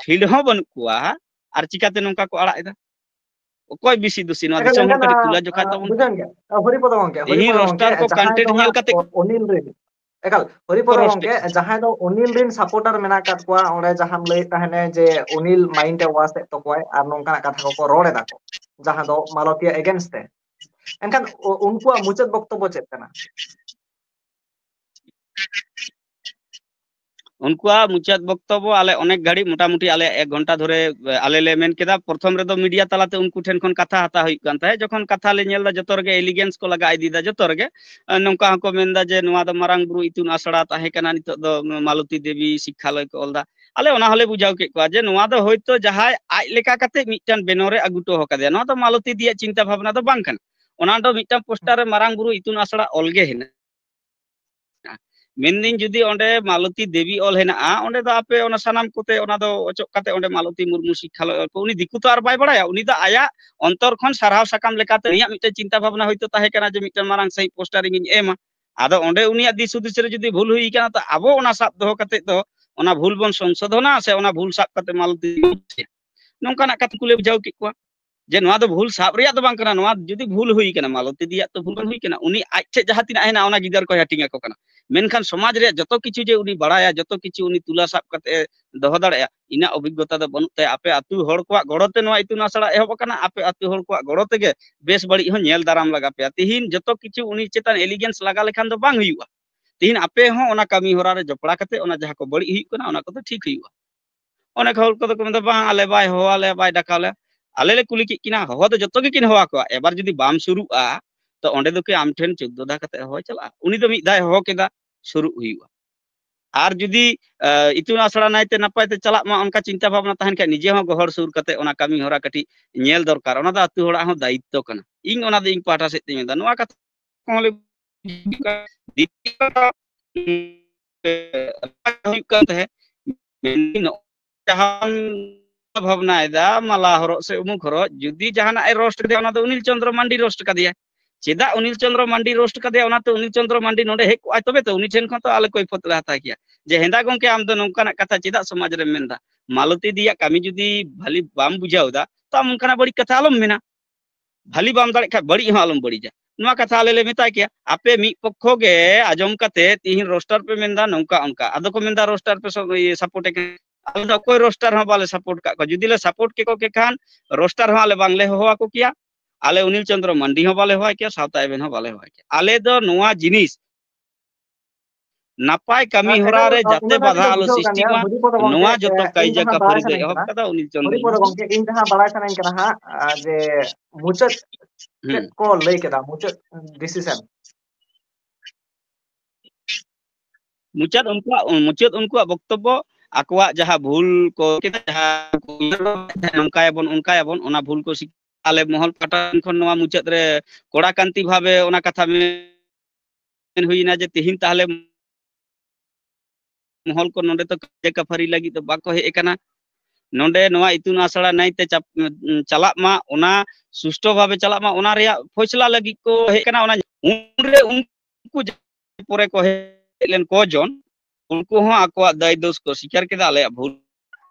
ᱯᱷᱤᱞᱰ ᱦᱚᱸ ᱵᱟᱹᱱᱩᱜ ᱠᱚᱣᱟ, ᱟᱨ ᱪᱤᱠᱟᱛᱮ ᱱᱚᱝᱠᱟ ᱠᱚ ᱟᱲᱟᱜ ᱮᱫᱟ? ᱚᱠᱚᱭ ᱵᱮᱥᱤ ᱫᱚᱥᱤ? ᱱᱚᱣᱟ ᱮᱠᱟᱞ, ᱫᱤᱥᱚᱢ ᱦᱚᱲ ᱮᱱᱠᱷᱟᱱ, ᱠᱟᱹᱴᱤᱡ ᱛᱩᱞᱟᱹ ᱡᱚᱠᱷᱟ ᱟ, ᱛᱟᱵᱚᱱ ᱯᱮ᱾ ᱵᱩᱡᱷᱟᱹᱣᱮᱱ ᱜᱮᱭᱟ᱾ ᱟ, ᱦᱚᱨᱤᱯᱚᱫᱚ ᱜᱚᱝᱠᱮ, ᱛᱮᱦᱮᱧ ᱡᱟᱦᱟᱸᱭ ᱨᱳᱥᱴᱟᱨ ᱫᱚ ᱠᱚ ᱦᱟᱸᱜ ᱠᱚᱱᱴᱮᱱᱴ ᱚ-, ᱧᱮᱞ ᱠᱟᱛᱮ ᱚᱱᱤᱞ ᱨᱮᱱ, ᱮᱠᱟᱞ, ᱦᱚᱨᱤᱯᱚᱫᱚ ᱨᱳᱥᱴ ᱜᱚᱝᱠᱮ, ᱡᱟᱦᱟᱸᱭ ᱫᱚ ᱚᱱᱤᱞ ᱨᱮᱱ ᱥᱟᱯᱳᱨᱴᱟᱨ ᱢᱮᱱᱟᱜ ᱟᱠᱟᱫ ᱠᱚᱣᱟ, ᱚᱸᱰᱮ ᱡᱟᱦᱟᱸᱢ ᱞᱟᱹᱭᱮᱫ ᱛᱟᱦᱮᱱᱮ ᱡᱮ ᱚᱱᱤᱞ ᱢᱟᱭᱤᱱᱰ ᱮ ᱣᱟᱥ ᱮᱫ ᱛᱟᱠᱚᱣᱟᱭ ᱟᱨ ᱱᱚᱝᱠᱟᱱᱟᱜ ᱠᱟᱛᱷᱟ ᱠᱚᱠᱚ ᱨᱚᱲ ᱮᱫᱟ ᱠᱚ, ᱡᱟᱦᱟᱸ ᱫᱚ ᱢᱟᱞᱚᱛᱤᱭᱟ against ᱛᱮ, ᱮᱱᱠᱷᱟᱱ ᱩ-, ᱩᱱᱠᱩᱣᱟᱜ ᱢᱩᱪᱟᱹᱫ ᱵᱚᱠᱛᱚᱵᱵᱚ ᱪᱮᱫ ᱠᱟᱱᱟ? ᱩᱱᱠᱩᱣᱟᱜ ᱢᱩᱪᱟᱹᱫ ᱵᱚᱠᱛᱚᱵᱚ ᱟᱞᱮ ᱚᱱᱮᱠ ᱜᱷᱟᱹᱲᱤᱡ, ᱢᱚᱴᱟᱢᱩᱴᱤ ᱟᱞᱮ ᱮᱠ ᱜᱷᱚᱱᱴᱟ ᱫᱷᱚᱨᱮ, ᱮ, ᱟᱞᱮ ᱞᱮ ᱢᱮᱱ ᱠᱮᱫᱟ᱾ ᱯᱨᱚᱛᱷᱚᱢ ᱨᱮᱫᱚ ᱢᱤᱰᱤᱭᱟ ᱛᱟᱞᱟᱛᱮ ᱩᱱᱠᱩ ᱴᱷᱮᱱ ᱠᱷᱚᱱ ᱠᱟᱛᱷᱟ ᱦᱟᱛᱟᱣ ᱦᱩᱭᱩᱜ ᱠᱟᱱ ᱛᱟᱦᱮᱸᱫ᱾ ᱡᱚᱠᱷᱚᱱ ᱠᱟᱛᱷᱟ ᱞᱮ ᱧᱮᱞ ᱮᱫᱟ ᱡᱚᱛᱚ ᱨᱮᱜᱮ ᱮᱞᱤᱜᱮᱱᱥ ᱠᱚ ᱞᱟᱜᱟ ᱤᱫᱤᱭᱮᱫᱟ ᱡᱚᱛᱚ ᱨᱮᱜᱮ, ᱮ, ᱱᱚᱝᱠᱟ ᱦᱚᱸᱠᱚ ᱢᱮᱱᱫᱟ ᱡᱮ ᱱᱚᱣᱟ ᱫᱚ ᱢᱟᱨᱟᱝ ᱵᱩᱨᱩ ᱤᱛᱩᱱ ᱟᱥᱲᱟ ᱛᱟᱦᱮᱸ ᱠᱟᱱᱟ, ᱱᱤᱛᱚᱜ ᱫᱚ ᱢᱟᱞᱚᱛᱤ ᱫᱮᱵᱤ ᱥᱤᱠᱠᱷᱟᱞᱚᱭ ᱠᱚ ᱚᱞ ᱮᱫᱟ᱾ ᱟᱞᱮ ᱚᱱᱟ ᱦᱚᱸᱞᱮ ᱵᱩᱡᱷᱟᱹᱣ ᱠᱮᱫ ᱠᱚᱣᱟ ᱡᱮ ᱱᱚᱣᱟ ᱫᱚ ᱦᱳᱭᱛᱳ ᱡᱟᱦᱟᱸᱭ ᱟᱡ ᱞᱮᱠᱟ ᱠᱟᱛᱮ ᱢᱤᱫᱴᱟᱝ ᱵᱮᱱᱚᱨ ᱮ ᱟᱹᱜᱩ ᱦᱚᱴᱚ ᱟᱠᱟᱫᱮᱭᱟ, ᱱᱚᱣᱟ ᱫᱚ ᱢᱟᱞᱚᱛᱤ ᱫᱤᱭᱟᱜ ᱪᱤᱱᱛᱟ ᱵᱷᱟᱵᱽᱱᱟ ᱫᱚ ᱵᱟᱝ ᱠᱟᱱᱟ᱾ ᱚᱱᱟ ᱫᱚ ᱢᱤᱫᱴᱟᱝ ᱯᱳᱥᱴᱟᱨ ᱨᱮ ᱢᱟᱨᱟᱝ ᱵᱩᱨᱩ ᱤᱛᱩᱱ ᱟᱥᱲᱟ ᱚᱞ ᱜᱮ ᱦᱮᱱᱟᱜᱼᱟ᱾ ᱢᱮᱱᱫᱟᱹᱧ ᱡᱩᱫᱤ ᱚᱸᱰᱮ ᱢᱟᱞᱚᱛᱤ ᱫᱮᱵᱤ ᱚᱞ ᱦᱮᱱᱟᱜᱼᱟ, ᱚᱸᱰᱮ ᱫᱚ ᱟᱯᱮ ᱚᱱᱟ ᱥᱟᱱᱟᱢ ᱠᱚᱛᱮ ᱚᱱᱟ ᱫᱚ ᱚᱪᱚᱜ ᱠᱟᱛᱮ ᱚᱸᱰᱮ ᱢᱟᱞᱚᱛᱤ ᱢᱩᱨᱢᱩ ᱥᱤᱠᱠᱷᱟᱞᱚᱭ ᱚᱞ ᱯᱮ᱾ ᱩᱱᱤ ᱫᱤᱠᱩ ᱛᱚ ᱟᱨ ᱵᱟᱭ ᱵᱟᱲᱟᱭᱟ, ᱩᱱᱤ ᱫᱚ ᱟᱭᱟᱜ ᱚᱱᱛᱚᱨ ᱠᱷᱚᱱ ᱥᱟᱨᱦᱟᱣ ᱥᱟᱠᱟᱢ ᱞᱮᱠᱟᱛᱮ ᱩᱱᱤᱭᱟᱜ ᱢᱤᱫᱴᱮᱱ ᱪᱤᱱᱛᱟ ᱵᱷᱟᱵᱽᱱᱟ ᱦᱳᱭᱛᱳ ᱛᱟᱦᱮᱸ ᱠᱟᱱᱟ ᱡᱮ ᱢᱤᱫᱴᱮᱱ ᱢᱟᱨᱟᱝ ᱥᱟᱺᱦᱤᱡ ᱯᱳᱥᱴᱟᱨ ᱤᱧ ᱮᱢᱟ᱾ ᱟᱫᱚ ᱚᱸᱰᱮ ᱩᱱᱤᱭᱟᱜ ᱫᱤᱥ ᱦᱩᱫᱤᱥ ᱨᱮ ᱡᱩᱫᱤ ᱵᱷᱩᱞ ᱦᱩᱭ ᱠᱟᱱᱟ, ᱛᱚ ᱟᱵᱚ ᱚᱱᱟ ᱥᱟᱵ ᱫᱚᱦᱚ ᱠᱟᱛᱮ ᱫᱚ ᱚᱱᱟ ᱵᱷᱩᱞ ᱵᱚᱱ ᱥᱚᱝᱥᱳᱫᱷᱚᱱᱟ ᱥᱮ ᱚᱱᱟ ᱵᱷᱩᱞ ᱥᱟᱵ ᱠᱟᱛᱮ ᱢᱟᱞᱚᱛᱤ ᱱᱚᱝᱠᱟᱱᱟᱜ ᱠᱟᱛᱷᱟ ᱠᱚᱞᱮ ᱵᱩᱡᱷᱟᱹᱣ ᱠᱮᱫ ᱠᱚᱣᱟ᱾ ᱡᱮ ᱱᱚᱣᱟ ᱫᱚ ᱵᱷᱩᱞ ᱥᱟᱵ ᱨᱮᱭᱟᱜ ᱫᱚ ᱵᱟᱝ ᱠᱟᱱᱟ, ᱱᱚᱣᱟ ᱡᱩᱫᱤ ᱵᱷᱩᱞ ᱦᱩᱭ ᱠᱟᱱᱟ, ᱢᱟᱞᱚᱛᱤ ᱫᱤᱭᱟᱜ ᱛᱚ ᱵᱷᱩᱞ ᱵᱟᱝ ᱦᱩᱭ ᱠᱟᱱᱟ, ᱩᱱᱤ ᱟᱡ ᱴᱷᱮᱡ ᱡᱟᱦᱟᱸ ᱛᱤᱱᱟᱹᱜ ᱦᱮᱱᱟᱜᱼᱟ ᱚᱱᱟ ᱜᱤᱫᱟᱹᱨ ᱠᱚᱭ ᱦᱟᱹᱴᱤᱧ ᱟᱠᱚ ᱠᱟᱱᱟ᱾ ᱢᱮᱱᱠᱷᱟᱱ ᱥᱚᱢᱟᱡᱽ ᱨᱮᱭᱟᱜ ᱡᱚᱛᱚ ᱠᱤᱪᱷᱩ ᱡᱮ ᱩᱱᱤ ᱵᱟᱲᱟᱭᱟ, ᱡᱚᱛᱚ ᱠᱤᱪᱷᱩ ᱩᱱᱤ ᱛᱩᱞᱟᱹ ᱥᱟᱵ ᱠᱟᱛᱮ ᱮ ᱫᱚᱦᱚ ᱫᱟᱲᱮᱭᱟᱜᱼᱟ, ᱤᱱᱟᱹ ᱚᱵᱷᱤᱜᱽᱜᱚᱛᱟ ᱫᱚ ᱵᱟᱹᱱᱩᱜ ᱛᱟᱭᱟ᱾ ᱟᱯᱮ ᱟᱹᱛᱩ ᱦᱚᱲ ᱠᱚᱣᱟᱜ ᱜᱚᱲᱚ ᱛᱮ ᱱᱚᱣᱟ ᱤᱛᱩᱱ ᱟᱥᱲᱟ ᱮᱦᱚᱵ ᱟᱠᱟᱱᱟ, ᱟᱯᱮ ᱟᱹᱛᱩ ᱦᱚᱲ ᱠᱚᱣᱟᱜ ᱜᱚᱲᱚ ᱛᱮᱜᱮ ᱵᱮᱥ ᱵᱟᱹᱲᱤᱡ ᱦᱚᱸ ᱧᱮᱞ ᱫᱟᱨᱟᱢ ᱞᱟᱜᱟ ᱯᱮᱭᱟ᱾ ᱛᱤᱦᱤᱧ ᱡᱚᱛᱚ ᱠᱤᱪᱷᱩ ᱩᱱᱤ ᱪᱮᱛᱟᱱ ᱮᱞᱤᱜᱮᱱᱥ ᱞᱟᱜᱟ ᱞᱮᱠᱷᱟᱱ ᱫᱚ ᱵᱟᱝ ᱦᱩᱭᱩᱜᱼᱟ᱾ ᱛᱤᱦᱤᱧ ᱟᱯᱮ ᱦᱚᱸ ᱚᱱᱟ ᱠᱟᱹᱢᱤ ᱦᱚᱨᱟ ᱨᱮ ᱡᱚᱯᱲᱟᱣ ᱠᱟᱛᱮ ᱚᱱᱟ ᱡᱟᱦᱟᱸ ᱠᱚ ᱵᱟᱹᱲᱤᱡ ᱦᱩᱭᱩᱜ ᱠᱟᱱᱟ ᱚᱱᱟ ᱠᱚᱫᱚ ᱴᱷᱤᱠ ᱦᱩᱭᱩᱜᱼᱟ᱾ ᱚᱱᱮᱠ ᱦᱚᱲ ᱠᱚᱫᱚ ᱠᱚ ᱢᱮᱱᱫᱟ, "ᱵᱟᱝ, ᱟᱞᱮ ᱵᱟᱭ ᱦᱚᱦᱚ ᱟᱞᱮᱭᱟ, ᱵᱟᱭ ᱰᱟᱠᱟᱣ ᱞᱮᱭᱟ᱾" ᱟᱞᱮ ᱞᱮ ᱠᱩᱞᱤ ᱠᱮᱫ ᱠᱤᱱᱟ, ᱦᱚᱦᱚ ᱫᱚ ᱡᱚᱛᱚ ᱜᱮᱠᱤᱱ ᱦᱚᱦᱚ ᱟᱠᱚᱣᱟ᱾ ᱮᱵᱟᱨ ᱡᱩᱫᱤ ᱵᱟᱢ ᱥᱩᱨᱩᱜᱼᱟ, ᱛᱚ ᱚᱸᱰᱮ ᱫᱚ ᱠᱤ ᱟᱢ ᱴᱷᱮᱱ ᱪᱳᱫᱽᱫᱷᱚ ᱫᱷᱟ ᱠᱟᱛᱮ ᱦᱚᱦᱚᱭ ᱪᱟᱞᱟᱜᱼᱟ? ᱩᱱᱤ ᱫᱚ ᱢᱤᱫ ᱫᱷᱟᱣ ᱦᱚᱦᱚ ᱠᱮᱫᱟ, ᱥᱩᱨᱩᱜ ᱦᱩᱭᱩᱜᱼᱟ᱾ ᱟᱨ ᱡᱩᱫᱤ, ᱟ, ᱤᱛᱩᱱ ᱟᱥᱲᱟ ᱱᱟᱭᱛᱮ ᱱᱟᱯᱟᱭ ᱛᱮ ᱪᱟᱞᱟᱜ ᱢᱟ, ᱚᱱᱠᱟ ᱪᱤᱱᱛᱟ ᱵᱷᱟᱵᱽᱱᱟ ᱛᱟᱦᱮᱱ ᱠᱷᱟᱱ ᱱᱤᱡᱮ ᱦᱚᱸ ᱜᱚᱦᱚᱲ ᱥᱩᱨ ᱠᱟᱛᱮ ᱚᱱᱟ ᱠᱟᱹᱢᱤ ᱦᱚᱨᱟ ᱠᱟᱹᱴᱤᱡ ᱧᱮᱞ ᱫᱚᱨᱠᱟᱨ᱾ ᱚᱱᱟ ᱫᱚ ᱟᱹᱛᱩ ᱦᱚᱲᱟᱜ ᱦᱚᱸ ᱫᱟᱭᱤᱛᱛᱚ ᱠᱟᱱᱟ᱾ ᱤᱧ ᱚᱱᱟ ᱫᱚ ᱤᱧ ᱯᱟᱦᱴᱟ ᱥᱮᱫ ᱛᱮᱧ ᱢᱮᱱᱫᱟ᱾ ᱱᱚᱣᱟ ᱠᱟᱛᱷᱟ ᱠᱚᱦᱚᱸ ᱞᱮ ᱦᱩᱭᱩᱜ ᱠᱟᱱ ᱛᱟᱦᱮᱸᱫ᱾ ᱢᱮᱱᱫᱟᱹᱧ ᱱᱚᱜᱼᱚᱭ ᱡᱟᱦᱟᱸ ᱵᱷᱟᱵᱽᱱᱟᱭᱮᱫᱟ, ᱢᱟᱞᱟ ᱦᱚᱨᱚᱜ ᱥᱮ ᱩᱢᱩᱠ ᱦᱚᱨᱚᱜ, ᱡᱩᱫᱤ ᱡᱟᱦᱟᱱᱟᱜ ᱮ ᱨᱳᱥᱴ ᱠᱮᱫᱮᱭᱟ, ᱚᱱᱟ ᱫᱚ ᱚᱱᱤᱞ ᱪᱚᱱᱫᱨᱚ ᱢᱟᱱᱰᱤ ᱨᱳᱥᱴ ᱠᱟᱫᱮᱭᱟ᱾ ᱪᱮᱫᱟᱜ ᱚᱱᱤᱞ ᱪᱚᱱᱫᱨᱚ ᱢᱟᱱᱰᱤ ᱨᱳᱥᱴ ᱠᱟᱫᱮᱭᱟ? ᱚᱱᱟᱛᱮ ᱚᱱᱤᱞ ᱪᱚᱱᱫᱨᱚ ᱢᱟᱱᱰᱤ ᱱᱚᱰᱮ ᱦᱮᱡ ᱠᱚᱜᱼᱟᱭ, ᱛᱚᱵᱮ ᱛᱚ ᱩᱱᱤ ᱴᱷᱮᱱ ᱠᱷᱚᱱ ᱛᱚ ᱟᱞᱮ ᱠᱚᱭᱯᱷᱚᱛ ᱞᱮ ᱦᱟᱛᱟᱣ ᱠᱮᱭᱟ ᱡᱮ, "ᱦᱮᱸᱫᱟ ᱜᱚᱝᱠᱮ, ᱟᱢ ᱫᱚ ᱱᱚᱝᱠᱟᱱᱟᱜ ᱠᱟᱛᱷᱟ ᱪᱮᱫᱟᱜ ᱥᱚᱢᱟᱡᱽ ᱨᱮᱢ ᱢᱮᱱᱫᱟ? ᱢᱟᱞᱚᱛᱤ ᱫᱤᱭᱟᱜ ᱠᱟᱹᱢᱤ ᱡᱩᱫᱤ ᱵᱷᱟᱞᱤ ᱵᱟᱢ ᱵᱩᱡᱷᱟᱹᱣ ᱮᱫᱟ, ᱛᱚ ᱟᱢ ᱚᱱᱠᱟᱱᱟᱜ ᱵᱟᱹᱲᱤᱡ ᱠᱟᱛᱷᱟ ᱟᱞᱚᱢ ᱢᱮᱱᱟ᱾ ᱵᱷᱟᱞᱤ ᱵᱟᱢ ᱫᱟᱲᱮᱜ ᱠᱷᱟᱡ ᱵᱟᱹᱲᱤᱡ ᱦᱚᱸ ᱟᱞᱚᱢ ᱵᱟᱹᱲᱤᱡᱟ᱾" ᱱᱚᱣᱟ ᱠᱟᱛᱷᱟ ᱟᱞᱮ ᱞᱮ ᱢᱮᱛᱟᱭ ᱠᱮᱭᱟ᱾ ᱟᱯᱮ ᱢᱤᱫ ᱯᱚᱠᱠᱷᱚ ᱜᱮ ᱟᱸᱡᱚᱢ ᱠᱟᱛᱮ ᱛᱤᱦᱤᱧ ᱨᱳᱥᱴᱟᱨ ᱯᱮ ᱢᱮᱱᱫᱟ ᱱᱚᱝᱠᱟ ᱚᱱᱠᱟ, ᱟᱫᱚ ᱠᱚ ᱢᱮᱱᱫᱟ ᱨᱳᱥᱴᱟᱨ ᱯᱮ ᱥᱟᱯᱳᱨᱴ ᱮ ᱠᱟᱱᱟ᱾ ᱟᱞᱮ ᱫᱚ ᱚᱠᱚᱭ ᱨᱳᱥᱴᱟᱨ ᱦᱚᱸ ᱵᱟᱞᱮ ᱥᱟᱯᱳᱨᱴ ᱠᱟᱜ ᱠᱚᱣᱟ᱾ ᱡᱩᱫᱤ ᱞᱮ ᱥᱟᱯᱳᱨᱴ ᱠᱮᱠᱚ ᱠᱮ ᱠᱷᱟᱱ ᱨᱳᱥᱴᱟᱨ ᱦᱚᱸ ᱟᱞᱮ ᱵᱟᱝᱞᱮ ᱦᱚᱦᱚ ᱟᱠᱚ ᱠᱮᱭᱟ, ᱟᱞᱮ ᱚᱱᱤᱞ ᱪᱚᱱᱫᱨᱚ ᱢᱟᱱᱰᱤ ᱦᱚᱸ ᱵᱟᱞᱮ ᱦᱚᱦᱚᱣᱟᱭ ᱠᱮᱭᱟ, ᱥᱟᱶᱛᱟ ᱮᱵᱷᱮᱱ ᱦᱚᱸ ᱵᱟᱞᱮ ᱦᱚᱦᱚᱣᱟᱭ ᱠᱮᱭᱟ᱾ ᱟᱞᱮ ᱫᱚ ᱱᱚᱣᱟ ᱡᱤᱱᱤᱥ ᱱᱟᱯᱟᱭ ᱠᱟᱹᱢᱤ ᱟᱨ ᱦᱚᱨᱟ ᱮᱴᱟᱜ ᱨᱮ ᱠᱚ, ᱡᱟᱛᱮ ᱩᱱᱟᱹᱜ ᱵᱟᱫᱷᱟ ᱫᱷᱟᱹᱵᱤᱡ ᱟᱞᱚ ᱵᱩᱡᱷᱟᱹᱣ ᱠᱟᱱ ᱥᱨᱤᱥᱴᱤᱜ ᱜᱮᱭᱟ, ᱢᱟ, ᱵᱩᱡᱷᱟᱹᱣ ᱯᱚᱫᱚ ᱜᱚᱢᱠᱮ, ᱱᱚᱣᱟ ᱡᱚᱛᱚ ᱮ, ᱤᱧ ᱠᱟᱹᱭᱡᱟᱹ ᱡᱟᱦᱟᱸ ᱠᱟᱹᱯᱷᱟᱹᱨᱤ ᱵᱟᱲᱟᱭ ᱫᱚ ᱥᱟᱱᱟᱧ ᱮᱦᱚᱵ ᱠᱟᱱᱟ, ᱠᱟᱫᱟ ᱩᱱᱤ ᱪᱚᱱᱫᱨᱚ ᱵᱩᱡᱷᱟᱹᱣ ᱯᱚᱫᱚ ᱜᱚᱢᱠᱮ, ᱤᱧ ᱡᱟᱦᱟᱸ ᱵᱟᱲᱟᱭ ᱥᱟᱱᱟᱧ ᱠᱟᱱᱟ ᱦᱟᱸᱜ, ᱟ, ᱡᱮ ᱢᱩᱪᱟᱹᱫ ᱦᱩᱸ᱾ ᱪᱮᱫ ᱠᱚ ᱞᱟᱹᱭ ᱠᱮᱫᱟ, ᱢᱩᱪᱟᱹᱫ decision? ᱢᱩᱪᱟᱹᱫ ᱩᱱᱠᱩᱣᱟᱜ, ᱢᱩᱪᱟᱹᱫ ᱩᱱᱠᱩᱣᱟᱜ ᱵᱚᱠᱛᱚᱵᱵᱚ, ᱟᱠᱚᱣᱟᱜ ᱡᱟᱦᱟᱸ ᱵᱷᱩᱞ ᱠᱚ, ᱡᱟᱦᱟᱸ ᱱᱚᱝᱠᱟᱭᱟᱵᱚᱱ, ᱚᱱᱠᱟᱭᱟᱵᱚᱱ, ᱚᱱᱟ ᱵᱷᱩᱞ ᱠᱚ ᱥᱤᱠ-, ᱟᱞᱮ ᱢᱚᱦᱚᱞ ᱯᱟᱦᱴᱟ ᱠᱷᱚᱱ ᱱᱚᱣᱟ ᱢᱩᱪᱟᱹᱫ ᱨᱮ ᱠᱚᱲᱟ ᱠᱟᱱᱛᱤ ᱵᱷᱟᱵᱮ ᱚᱱᱟ ᱠᱟᱛᱷᱟ ᱢᱮᱱ ᱦᱩᱭᱱᱟ ᱡᱮ ᱛᱤᱦᱤᱧ ᱛᱟᱦᱞᱮ ᱢᱚᱦᱚᱞ ᱠᱚ ᱱᱚᱰᱮ ᱫᱚ ᱠᱟᱹᱭᱡᱟᱹ ᱠᱟᱯᱷᱟᱹᱨᱤ ᱞᱟᱹᱜᱤᱫ ᱫᱚ ᱵᱟᱠᱚ ᱦᱮᱡ ᱟᱠᱟᱱᱟ᱾ ᱱᱚᱰᱮ ᱱᱚᱣᱟ ᱤᱛᱩᱱ ᱟᱥᱲᱟ ᱱᱟᱭᱛᱮ ᱪᱟᱯ-, ᱪᱟᱞᱟᱜ ᱢᱟ, ᱚᱱᱟ ᱥᱩᱥᱴᱷᱚ ᱵᱷᱟᱵᱮ ᱪᱟᱞᱟᱜ ᱢᱟ, ᱚᱱᱟ ᱨᱮᱭᱟᱜ ᱯᱷᱚᱭᱥᱞᱟ ᱞᱟᱹᱜᱤᱫ ᱠᱚ ᱦᱮᱡ ᱟᱠᱟᱱᱟ᱾ ᱚᱱᱟ ᱩᱱᱨᱮ ᱩᱱᱠᱩ ᱡᱟᱦᱟᱸᱭ ᱯᱚᱨᱮ ᱠᱚ ᱦᱮᱡ ᱞᱮᱱ ᱠᱚᱡᱚᱱ, ᱩᱱᱠᱩ ᱦᱚᱸ ᱟᱠᱚᱣᱟᱜ ᱫᱟᱭ ᱫᱳᱥ ᱠᱚ ᱥᱤᱠᱟᱨ ᱠᱮᱫᱟ, ᱟᱞᱮᱭᱟᱜ ᱵᱷᱩᱞ᱾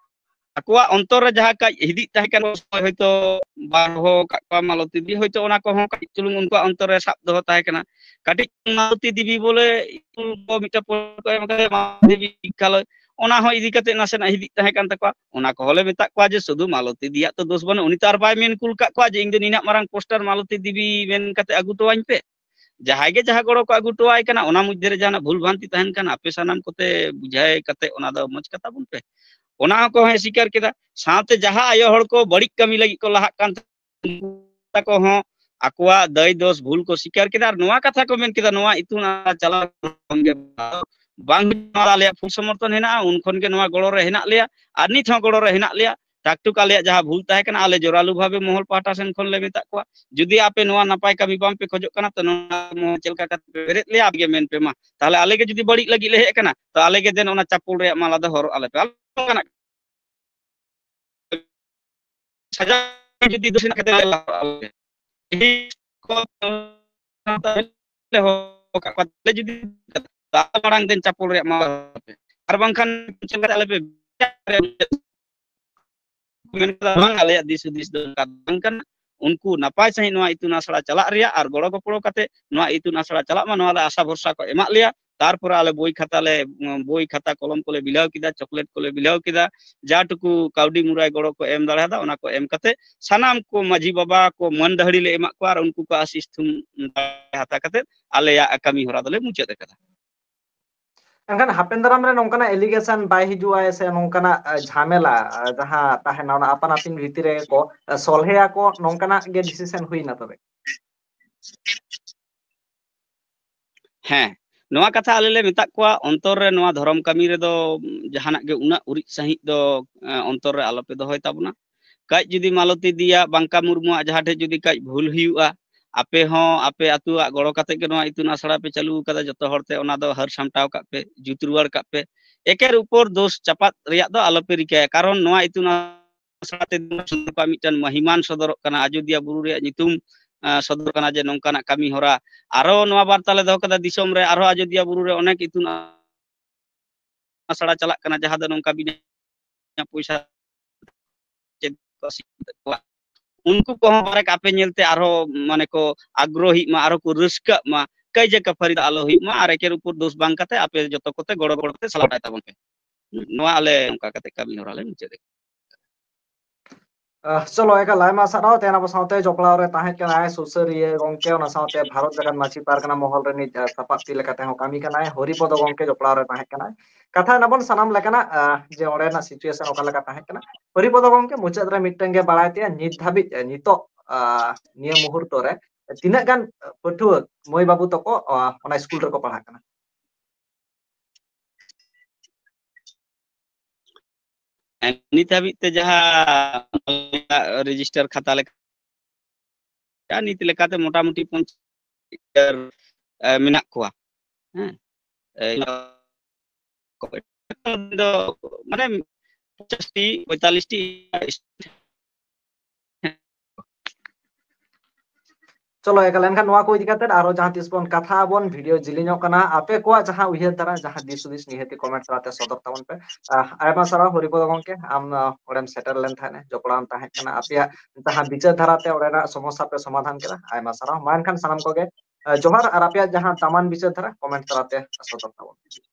ᱟᱠᱚᱣᱟᱜ ᱚᱱᱛᱚᱨ ᱨᱮ ᱡᱟᱦᱟᱸ ᱠᱟᱹᱡ ᱦᱤᱫᱤᱡ ᱛᱟᱦᱮᱸ ᱠᱟᱱᱟ, ᱦᱚᱭᱛᱳ ᱵᱟᱝ ᱦᱚᱦᱚ ᱟᱠᱟᱫ ᱠᱚᱣᱟ ᱢᱟᱞᱚᱛᱤ ᱫᱤᱫᱤ, ᱦᱚᱭᱛᱳ ᱚᱱᱟ ᱠᱚᱦᱚᱸ ᱠᱟᱹᱴᱤᱡ ᱪᱩᱞᱩᱝ ᱩᱱᱠᱩᱣᱟᱜ ᱚᱱᱛᱚᱨ ᱨᱮ ᱥᱟᱵ ᱫᱚᱦᱚ ᱛᱟᱦᱮᱸ ᱠᱟᱱᱟ᱾ ᱠᱟᱹᱴᱤᱡ ᱢᱟᱞᱚᱛᱤ ᱫᱮᱵᱤ ᱵᱚᱞᱮ ᱤᱥᱠᱩᱞ ᱠᱚ ᱢᱤᱫᱴᱟᱝ ᱯᱚᱨᱤᱠᱠᱷᱟ ᱠᱚ ᱮᱢ ᱠᱟᱛᱮ ᱢᱟᱞᱚᱛᱤ ᱫᱮᱵᱤ ᱵᱤᱫᱽᱭᱟᱞᱚᱭ, ᱚᱱᱟ ᱦᱚᱸ ᱤᱫᱤ ᱠᱟᱛᱮ ᱱᱟᱥᱮᱱᱟᱜ ᱦᱤᱫᱤᱡ ᱛᱟᱦᱮᱸ ᱠᱟᱱ ᱛᱟᱠᱚᱣᱟ᱾ ᱚᱱᱟ ᱠᱚᱦᱚᱸ ᱞᱮ ᱢᱮᱛᱟᱜ ᱠᱚᱣᱟ ᱡᱮ ᱥᱩᱫᱷᱩ ᱢᱟᱞᱚᱛᱤ ᱫᱤᱭᱟᱜ ᱛᱚ ᱫᱳᱥ ᱵᱟᱹᱱᱩᱜ, ᱩᱱᱤ ᱛᱚ ᱟᱨ ᱵᱟᱭ ᱢᱮᱱ ᱠᱩᱞ ᱠᱟᱜ ᱠᱚᱣᱟ ᱡᱮ ᱤᱧ ᱫᱚ ᱱᱤᱱᱟᱜ ᱢᱟᱨᱟᱝ ᱯᱳᱥᱴᱟᱨ ᱢᱟᱞᱚᱛᱤ ᱫᱮᱵᱤ ᱢᱮᱱ ᱠᱟᱛᱮ ᱟᱹᱜᱩ ᱦᱚᱴᱚᱣᱟᱹᱧ ᱯᱮ᱾ ᱡᱟᱦᱟᱸᱭ ᱜᱮ ᱡᱟᱦᱟᱸ ᱜᱚᱲᱚ ᱠᱚ ᱟᱹᱜᱩ ᱦᱚᱴᱚᱣᱟᱭ ᱠᱟᱱᱟ, ᱚᱱᱟ ᱢᱚᱫᱽᱫᱷᱮ ᱨᱮ ᱡᱟᱦᱟᱱᱟᱜ ᱵᱷᱩᱞ ᱵᱷᱨᱟᱱᱛᱤ ᱛᱟᱦᱮᱱ ᱠᱷᱟᱱ ᱟᱯᱮ ᱥᱟᱱᱟᱢ ᱠᱚᱛᱮ ᱵᱩᱡᱷᱟᱹᱣ ᱠᱟᱛᱮ ᱚᱱᱟ ᱫᱚ ᱢᱚᱡᱽ ᱠᱟᱛᱷᱟ ᱵᱚᱱ ᱯᱮ᱾ ᱚᱱᱟ ᱦᱚᱸᱠᱚ ᱦᱚᱸᱭ ᱥᱤᱠᱟᱨ ᱠᱮᱫᱟ᱾ ᱥᱟᱶᱛᱮ ᱡᱟᱦᱟᱸ ᱟᱭᱳ ᱦᱚᱲ ᱠᱚ ᱵᱟᱹᱲᱤᱡ ᱠᱟᱹᱢᱤ ᱞᱟᱹᱜᱤᱫ ᱠᱚ ᱞᱟᱦᱟᱜ ᱠᱟᱱ ᱛᱟᱠᱚ ᱦᱚᱸ ᱟᱠᱚᱣᱟᱜ ᱫᱟᱹᱭ ᱫᱳᱥ ᱵᱷᱩᱞ ᱠᱚ ᱥᱤᱠᱟᱨ ᱠᱮᱫᱟ ᱟᱨ ᱱᱚᱣᱟ ᱠᱟᱛᱷᱟ ᱠᱚ ᱢᱮᱱ ᱠᱮᱫᱟ, ᱱᱚᱣᱟ ᱤᱛᱩᱱ ᱟᱥᱲᱟ ᱪᱟᱞᱟᱣ ᱠᱷᱚᱱ ᱜᱮ ᱵᱟᱝ ᱦᱩᱭᱩᱜ ᱠᱟᱱᱟ, ᱟᱞᱮᱭᱟᱜ ᱯᱷᱩᱞ ᱥᱚᱢᱚᱨᱛᱷᱚᱱ ᱦᱮᱱᱟᱜᱼᱟ, ᱩᱱ ᱠᱷᱚᱱ ᱜᱮ ᱱᱚᱣᱟ ᱜᱚᱲᱚ ᱨᱮ ᱦᱮᱱᱟᱜ ᱞᱮᱭᱟ ᱟᱨ ᱱᱤᱛ ᱦᱚᱸ ᱜᱚᱲᱚ ᱨᱮ ᱦᱮᱱᱟᱜ ᱞᱮᱭᱟ᱾ ᱴᱟᱠ ᱴᱩᱠ ᱟᱞᱮᱭᱟᱜ ᱡᱟᱦᱟᱸ ᱵᱷᱩᱞ ᱛᱟᱦᱮᱸ ᱠᱟᱱᱟ, ᱟᱞᱮ ᱡᱳᱨᱟᱞᱩ ᱵᱷᱟᱵᱮ ᱢᱚᱦᱚᱞ ᱯᱟᱦᱴᱟ ᱥᱮᱱ ᱠᱷᱚᱱ ᱞᱮ ᱢᱮᱛᱟᱜ ᱠᱚᱣᱟ, ᱡᱩᱫᱤ ᱟᱯᱮ ᱱᱚᱣᱟ ᱱᱟᱯᱟᱭ ᱠᱟᱹᱢᱤ ᱵᱟᱝ ᱯᱮ ᱠᱷᱚᱡᱚᱜ ᱠᱟᱱᱟ, ᱛᱚ ᱱᱚᱣᱟ ᱢᱚᱦᱚᱞ ᱪᱮᱫ ᱞᱮᱠᱟ ᱠᱟᱛᱮ ᱯᱮ ᱵᱮᱨᱮᱫ ᱞᱮᱭᱟ, ᱟᱯᱮ ᱜᱮ ᱢᱮᱱ ᱯᱮ ᱢᱟ᱾ ᱛᱟᱦᱞᱮ ᱟᱞᱮ ᱜᱮ ᱡᱩᱫᱤ ᱵᱟᱹᱲᱤᱡ ᱞᱟᱹᱜᱤᱫ ᱞᱮ ᱦᱮᱡ ᱟᱠᱟᱱᱟ, ᱛᱚ ᱟᱞᱮ ᱜᱮ ᱫᱮᱱ ᱚᱱᱟ ᱪᱟᱯᱚᱞ ᱨᱮᱭᱟᱜ ᱢᱟᱞᱟ ᱫᱚ ᱦᱚᱨᱚᱜ ᱟᱞᱮ ᱯᱮ᱾ ᱟᱞᱮ ᱚᱱᱠᱟᱱᱟᱜ ᱥᱟᱡᱟᱣ ᱡᱩᱫᱤ ᱫᱩᱥᱤ ᱨᱮᱱᱟᱜ ᱠᱟᱛᱷᱟ ᱞᱮ ᱞᱟᱦᱟᱜᱼᱟ, ᱛᱮᱦᱮᱧ ᱠᱚ ᱞᱮ ᱦᱚᱦᱚ ᱟᱠᱟᱫ ᱠᱚᱣᱟ, ᱛᱟᱦᱞᱮ ᱡᱩᱫᱤ ᱢᱟᱲᱟᱝ ᱫᱤᱱ ᱪᱟᱯᱚᱞ ᱨᱮᱭᱟᱜ ᱢᱟᱞᱟ ᱯᱮ, ᱟᱨ ᱵᱟᱝᱠᱷᱟᱱ ᱪᱮᱫ ᱞᱮᱠᱟ ᱟᱞᱮ ᱯᱮ ᱢᱮᱱ ᱠᱮᱫᱟ, "ᱵᱟᱝ, ᱟᱞᱮᱭᱟᱜ ᱫᱤᱥ ᱦᱩᱫᱤᱥ ᱫᱚ ᱚᱱᱠᱟ ᱫᱚ ᱵᱟᱝ ᱠᱟᱱᱟ, ᱩᱱᱠᱩ ᱱᱟᱯᱟᱭ ᱥᱟᱺᱦᱤᱡ ᱱᱚᱣᱟ ᱤᱛᱩᱱ ᱟᱥᱲᱟ ᱪᱟᱞᱟᱜ ᱨᱮᱭᱟᱜ ᱟᱨ ᱜᱚᱲᱚ ᱜᱚᱯᱚᱲᱚ ᱠᱟᱛᱮ ᱱᱚᱣᱟ ᱤᱛᱩᱱ ᱟᱥᱲᱟ ᱪᱟᱞᱟᱜ ᱢᱟ, ᱱᱚᱣᱟ ᱞᱮ ᱟᱥᱟ ᱵᱷᱚᱨᱥᱟ ᱠᱚ ᱮᱢᱟᱜ ᱞᱮᱭᱟ᱾ ᱛᱟᱨᱯᱚᱨᱮ ᱟᱞᱮ ᱵᱳᱭ ᱠᱷᱟᱛᱟ ᱞᱮ, ᱵᱳᱭ ᱠᱷᱟᱛᱟ ᱠᱚᱞᱚᱢ ᱠᱚᱞᱮ ᱵᱤᱞᱟᱹᱣ ᱠᱮᱫᱟ, ᱪᱚᱠᱞᱮᱴ ᱠᱚᱞᱮ ᱵᱤᱞᱟᱹᱣ ᱠᱮᱫᱟ, ᱡᱟ ᱴᱩᱠᱩ ᱠᱟᱹᱣᱰᱤ ᱢᱩᱨᱟᱹᱭ ᱜᱚᱲᱚ ᱠᱚ ᱮᱢ ᱫᱟᱲᱮᱭᱟᱫᱟ, ᱚᱱᱟ ᱠᱚ ᱮᱢ ᱠᱟᱛᱮ ᱥᱟᱱᱟᱢ ᱠᱚ ᱢᱟᱹᱡᱷᱤ ᱵᱟᱵᱟ ᱠᱚ ᱢᱟᱹᱱ ᱫᱟᱹᱦᱲᱤ ᱞᱮ ᱮᱢᱟᱜ ᱠᱚᱣᱟ ᱟᱨ ᱩᱱᱠᱩ ᱠᱚ ᱟᱥᱤᱥ ᱛᱷᱩᱢ ᱦᱟᱛᱟᱣ ᱠᱟᱛᱮ ᱟᱞᱮᱭᱟᱜ ᱠᱟᱹᱢᱤ ᱦᱚᱨᱟ ᱫᱚᱞᱮ ᱢᱩᱪᱟᱹᱫ ᱟᱠᱟᱫᱟ᱾" ᱮᱱᱠᱷᱟᱱ ᱦᱟᱯᱮᱱ ᱫᱟᱨᱟᱢ ᱨᱮ ᱱᱚᱝᱠᱟᱱᱟᱜ allegation ᱵᱟᱭ ᱦᱤᱡᱩᱜᱼᱟ ᱥᱮ ᱱᱚᱝᱠᱟᱱᱟᱜ ᱡᱷᱟᱢᱮᱞᱟ ᱡᱟᱦᱟᱸ ᱛᱟᱦᱮᱱᱟ, ᱚᱱᱟ ᱟᱯᱟᱱ ᱟᱹᱯᱤᱱ ᱵᱷᱤᱛᱤᱨ ᱨᱮᱜᱮ ᱠᱚ ᱥᱚᱞᱦᱮᱭᱟᱠᱚ, ᱱᱚᱝᱠᱟᱱᱟᱜ ᱜᱮ decision ᱦᱩᱭᱱᱟ ᱛᱚᱵᱮ? ᱦᱮᱸ, ᱱᱚᱣᱟ ᱠᱟᱛᱷᱟ ᱟᱞᱮ ᱞᱮ ᱢᱮᱛᱟᱜ ᱠᱚᱣᱟ, ᱚᱱᱛᱚᱨ ᱨᱮ ᱱᱚᱣᱟ ᱫᱷᱚᱨᱚᱢ ᱠᱟᱹᱢᱤ ᱨᱮᱫᱚ ᱡᱟᱦᱟᱱᱟᱜ ᱜᱮ ᱩᱱᱟᱹᱜ ᱩᱨᱤᱡ ᱥᱟᱺᱦᱤᱡ ᱫᱚ ᱚᱱᱛᱚᱨ ᱨᱮ ᱟᱞᱚᱯᱮ ᱫᱚᱦᱚᱭ ᱛᱟᱵᱚᱱᱟ᱾ ᱠᱟᱹᱡ ᱡᱩᱫᱤ ᱢᱟᱞᱚᱛᱤ ᱫᱤᱭᱟ ᱵᱟᱝᱠᱟ ᱢᱩᱨᱢᱩᱣᱟᱜ ᱡᱟᱦᱟᱸ ᱴᱷᱮᱡ ᱡᱩᱫᱤ ᱠᱟᱹᱡ ᱵᱷᱩᱞ ᱦᱩᱭᱩᱜᱼᱟ, ᱟᱯᱮ ᱦᱚᱸ ᱟᱯᱮ ᱟᱹᱛᱩᱣᱟᱜ ᱜᱚᱲᱚ ᱠᱟᱛᱮ ᱜᱮ ᱱᱚᱣᱟ ᱤᱛᱩᱱ ᱟᱥᱲᱟ ᱯᱮ ᱪᱟᱹᱞᱩ ᱟᱠᱟᱫᱟ, ᱡᱚᱛᱚ ᱦᱚᱲ ᱛᱮ ᱚᱱᱟ ᱫᱚ ᱦᱟᱹᱨ ᱥᱟᱢᱴᱟᱣ ᱠᱟᱜ ᱯᱮ, ᱡᱩᱛ ᱨᱩᱣᱟᱹᱲ ᱠᱟᱜ ᱯᱮ᱾ ᱮᱠᱮᱨ ᱩᱯᱚᱨ ᱫᱳᱥ ᱪᱟᱯᱟᱫ ᱨᱮᱭᱟᱜ ᱫᱚ ᱟᱞᱚᱯᱮ ᱨᱤᱠᱟᱹᱭᱟ, ᱠᱟᱨᱚᱱ ᱱᱚᱣᱟ ᱤᱛᱩᱱ ᱟᱥᱲᱟ ᱛᱮ ᱢᱤᱫᱴᱟᱝ ᱢᱚᱦᱤᱢᱟᱱ ᱥᱚᱫᱚᱨᱚᱜ ᱠᱟᱱᱟ, ᱟᱡᱚᱫᱤᱭᱟᱹ ᱵᱩᱨᱩ ᱨᱮᱭᱟᱜ ᱧᱩᱛᱩᱢ ᱥᱚᱫᱚᱨ ᱠᱟᱱᱟ ᱡᱮ ᱱᱚᱝᱠᱟᱱᱟᱜ ᱠᱟᱹᱢᱤ ᱦᱚᱨᱟ᱾ ᱟᱨᱚ ᱱᱚᱣᱟ ᱵᱟᱨᱛᱟ ᱞᱮ ᱫᱚᱦᱚ ᱠᱟᱫᱟ, ᱫᱤᱥᱚᱢ ᱨᱮ ᱟᱨᱦᱚᱸ ᱟᱡᱚᱫᱤᱭᱟᱹ ᱵᱩᱨᱩ ᱨᱮ ᱚᱱᱮᱠ ᱤᱛᱩᱱ ᱟᱥᱲᱟ ᱪᱟᱞᱟᱜ ᱠᱟᱱᱟ, ᱡᱟᱦᱟᱸ ᱫᱚ ᱱᱚᱝᱠᱟ ᱵᱤᱱᱟᱹ ᱯᱚᱭᱥᱟ ᱪᱮᱫ ᱠᱚ ᱥᱤᱠᱷᱱᱟᱹᱛ ᱠᱚᱣᱟ᱾ ᱩᱱᱠᱩ ᱠᱚᱦᱚᱸ ᱵᱟᱨᱮᱠ ᱟᱯᱮ ᱧᱮᱞᱛᱮ ᱟᱨᱦᱚᱸ ᱢᱟᱱᱮ ᱠᱚ ᱟᱜᱽᱨᱚᱦᱤᱜ ᱢᱟ, ᱟᱨᱦᱚᱸ ᱠᱚ ᱨᱟᱹᱥᱠᱟᱹᱜ ᱢᱟ, ᱠᱟᱹᱭᱡᱟᱹ ᱠᱟᱹᱯᱷᱟᱹᱨᱤ ᱫᱚ ᱟᱞᱚ ᱦᱩᱭᱩᱜ ᱢᱟ᱾ ᱟᱨ ᱮᱠᱮᱨ ᱩᱯᱚᱨ ᱫᱳᱥ ᱵᱟᱝ ᱠᱟᱛᱮ ᱟᱯᱮ ᱡᱚᱛᱚ ᱠᱚᱛᱮ ᱜᱚᱲᱚ ᱜᱚᱲᱚ ᱛᱮ ᱥᱟᱞᱟᱜ ᱛᱟᱵᱚᱱ ᱯᱮ᱾ ᱱᱚᱣᱟ ᱟᱞᱮ ᱚᱱᱠᱟ ᱠᱟᱛᱮ ᱠᱟᱹᱢᱤ ᱦᱚᱨᱟ ᱞᱮ ᱢᱩᱪᱟᱹᱫ᱾ ᱪᱚᱞᱚ, ᱮᱠᱟᱞ ᱟᱭᱢᱟ ᱥᱟᱨᱦᱟᱣ᱾ ᱛᱮᱦᱮᱧ ᱟᱵᱚ ᱥᱟᱶᱛᱮ ᱡᱚᱯᱲᱟᱣ ᱨᱮ ᱛᱟᱦᱮᱸ ᱠᱟᱱᱟᱭ ᱥᱩᱥᱟᱹᱨᱤᱭᱟᱹ ᱜᱚᱝᱠᱮ, ᱚᱱᱟ ᱥᱟᱶᱛᱮ ᱵᱷᱟᱨᱚᱛ ᱡᱟᱠᱟᱛ ᱢᱟᱹᱡᱷᱤ ᱯᱟᱨᱜᱟᱱᱟ ᱢᱚᱦᱚᱞ ᱨᱤᱱᱤᱡ ᱥᱟᱯᱟᱵ ᱛᱤ ᱞᱮᱠᱟᱛᱮ ᱦᱚᱸ ᱠᱟᱹᱢᱤ ᱠᱟᱱᱟᱭ, ᱦᱚᱨᱤᱯᱚᱫᱚ ᱜᱚᱝᱠᱮ ᱡᱚᱯᱲᱟᱣ ᱨᱮ ᱛᱟᱦᱮᱸ ᱠᱟᱱᱟᱭ᱾ ᱠᱟᱛᱷᱟ ᱮᱱᱟᱵᱚᱱ ᱥᱟᱱᱟᱢ ᱞᱮᱠᱟᱱᱟᱜ ᱡᱮ ᱚᱸᱰᱮᱱᱟᱜ situation ᱚᱠᱟ ᱞᱮᱠᱟ ᱛᱟᱦᱮᱸ ᱠᱟᱱᱟ᱾ ᱦᱚᱨᱤᱯᱚᱫᱚ ᱜᱚᱝᱠᱮ, ᱢᱩᱪᱟᱹᱫ ᱨᱮ ᱢᱤᱫᱴᱟᱝ ᱜᱮ ᱵᱟᱲᱟᱭ ᱛᱮᱭᱟ, ᱱᱤᱛ ᱫᱷᱟᱹᱵᱤᱡ, ᱱᱤᱛᱚᱜ ᱱᱤᱭᱟᱹ ᱢᱩᱦᱩᱨᱛᱚ ᱨᱮ ᱛᱤᱱᱟᱹᱜ ᱜᱟᱱ ᱯᱟᱹᱴᱷᱩᱣᱟᱹ ᱢᱟᱹᱭ ᱵᱟᱹᱵᱩ ᱛᱟᱠᱚ ᱚᱱᱟ ᱥᱠᱩᱞ ᱨᱮᱠᱚ ᱯᱟᱲᱦᱟᱜ ᱠᱟᱱᱟ? ᱱᱤᱛ ᱦᱟᱹᱵᱤᱡ ᱛᱮ ᱡᱟᱦᱟᱸ register ᱠᱷᱟᱛᱟ ᱞᱮᱠᱟ, ᱱᱤᱛ ᱞᱮᱠᱟᱛᱮ ᱢᱚᱴᱟᱢᱩᱴᱤ ᱯᱚᱧᱪᱟᱥ ᱢᱮᱱᱟᱜ ᱠᱚᱣᱟ᱾ ᱦᱮᱸ, ᱫᱚ ᱢᱟᱱᱮ ᱯᱚᱧᱪᱟᱥ ᱴᱤ, ᱯᱚᱸᱭᱛᱟᱞᱞᱤᱥ ᱴᱤ᱾ ᱪᱚᱞᱚ, ᱮᱠᱟᱞ, ᱮᱱᱠᱷᱟᱱ ᱱᱚᱣᱟ ᱠᱚ ᱤᱫᱤ ᱠᱟᱛᱮ ᱟᱨᱚ ᱡᱟᱦᱟᱸ ᱛᱤᱥ ᱵᱚᱱ ᱠᱟᱛᱷᱟ ᱟᱵᱚᱱ, video ᱡᱤᱞᱤᱧᱚᱜ ᱠᱟᱱᱟ᱾ ᱟᱯᱮ ᱠᱚᱣᱟᱜ ᱡᱟᱦᱟᱸ ᱩᱭᱦᱟᱹᱨ ᱫᱷᱟᱨᱟ, ᱡᱟᱦᱟᱸ ᱫᱤᱥ ᱦᱩᱫᱤᱥ, ᱱᱤᱦᱟᱹᱛ comment ᱛᱟᱞᱟᱛᱮ ᱥᱚᱫᱚᱨ ᱛᱟᱵᱚᱱ ᱯᱮ᱾ ᱟᱦ, ᱟᱭᱢᱟ ᱥᱟᱨᱦᱟᱣ ᱦᱚᱨᱤᱯᱚᱫᱚ ᱜᱚᱝᱠᱮ, ᱟᱢ ᱚᱸᱰᱮᱢ ᱥᱮᱴᱮᱨ ᱞᱮᱱ ᱛᱟᱦᱮᱸᱱᱟ, ᱡᱚᱯᱲᱟᱣ ᱮᱢ ᱛᱟᱦᱮᱸ ᱠᱟᱱᱟ, ᱟᱯᱮᱭᱟᱜ ᱡᱟᱦᱟᱸ ᱵᱤᱪᱟᱹᱨ ᱫᱷᱟᱨᱟ ᱛᱮ ᱚᱸᱰᱮᱱᱟᱜ ᱥᱚᱢᱚᱥᱥᱟ ᱯᱮ ᱥᱚᱢᱟᱫᱷᱟᱱ ᱠᱮᱫᱟ᱾ ᱟᱭᱢᱟ ᱥᱟᱨᱦᱟᱣ᱾ ᱢᱟ ᱮᱱᱠᱷᱟᱱ ᱥᱟᱱᱟᱢ ᱠᱚᱜᱮ ᱡᱚᱦᱟᱨ, ᱟᱨ ᱟᱯᱮᱭᱟᱜ ᱡᱟᱦᱟᱸ ᱫᱟᱢᱟᱱ ᱵᱤᱪᱟᱹᱨ ᱫᱷᱟᱨᱟ comment ᱛᱟᱞᱟᱛᱮ ᱥᱚᱫᱚᱨ ᱛᱟᱵᱚᱱ ᱯᱮ᱾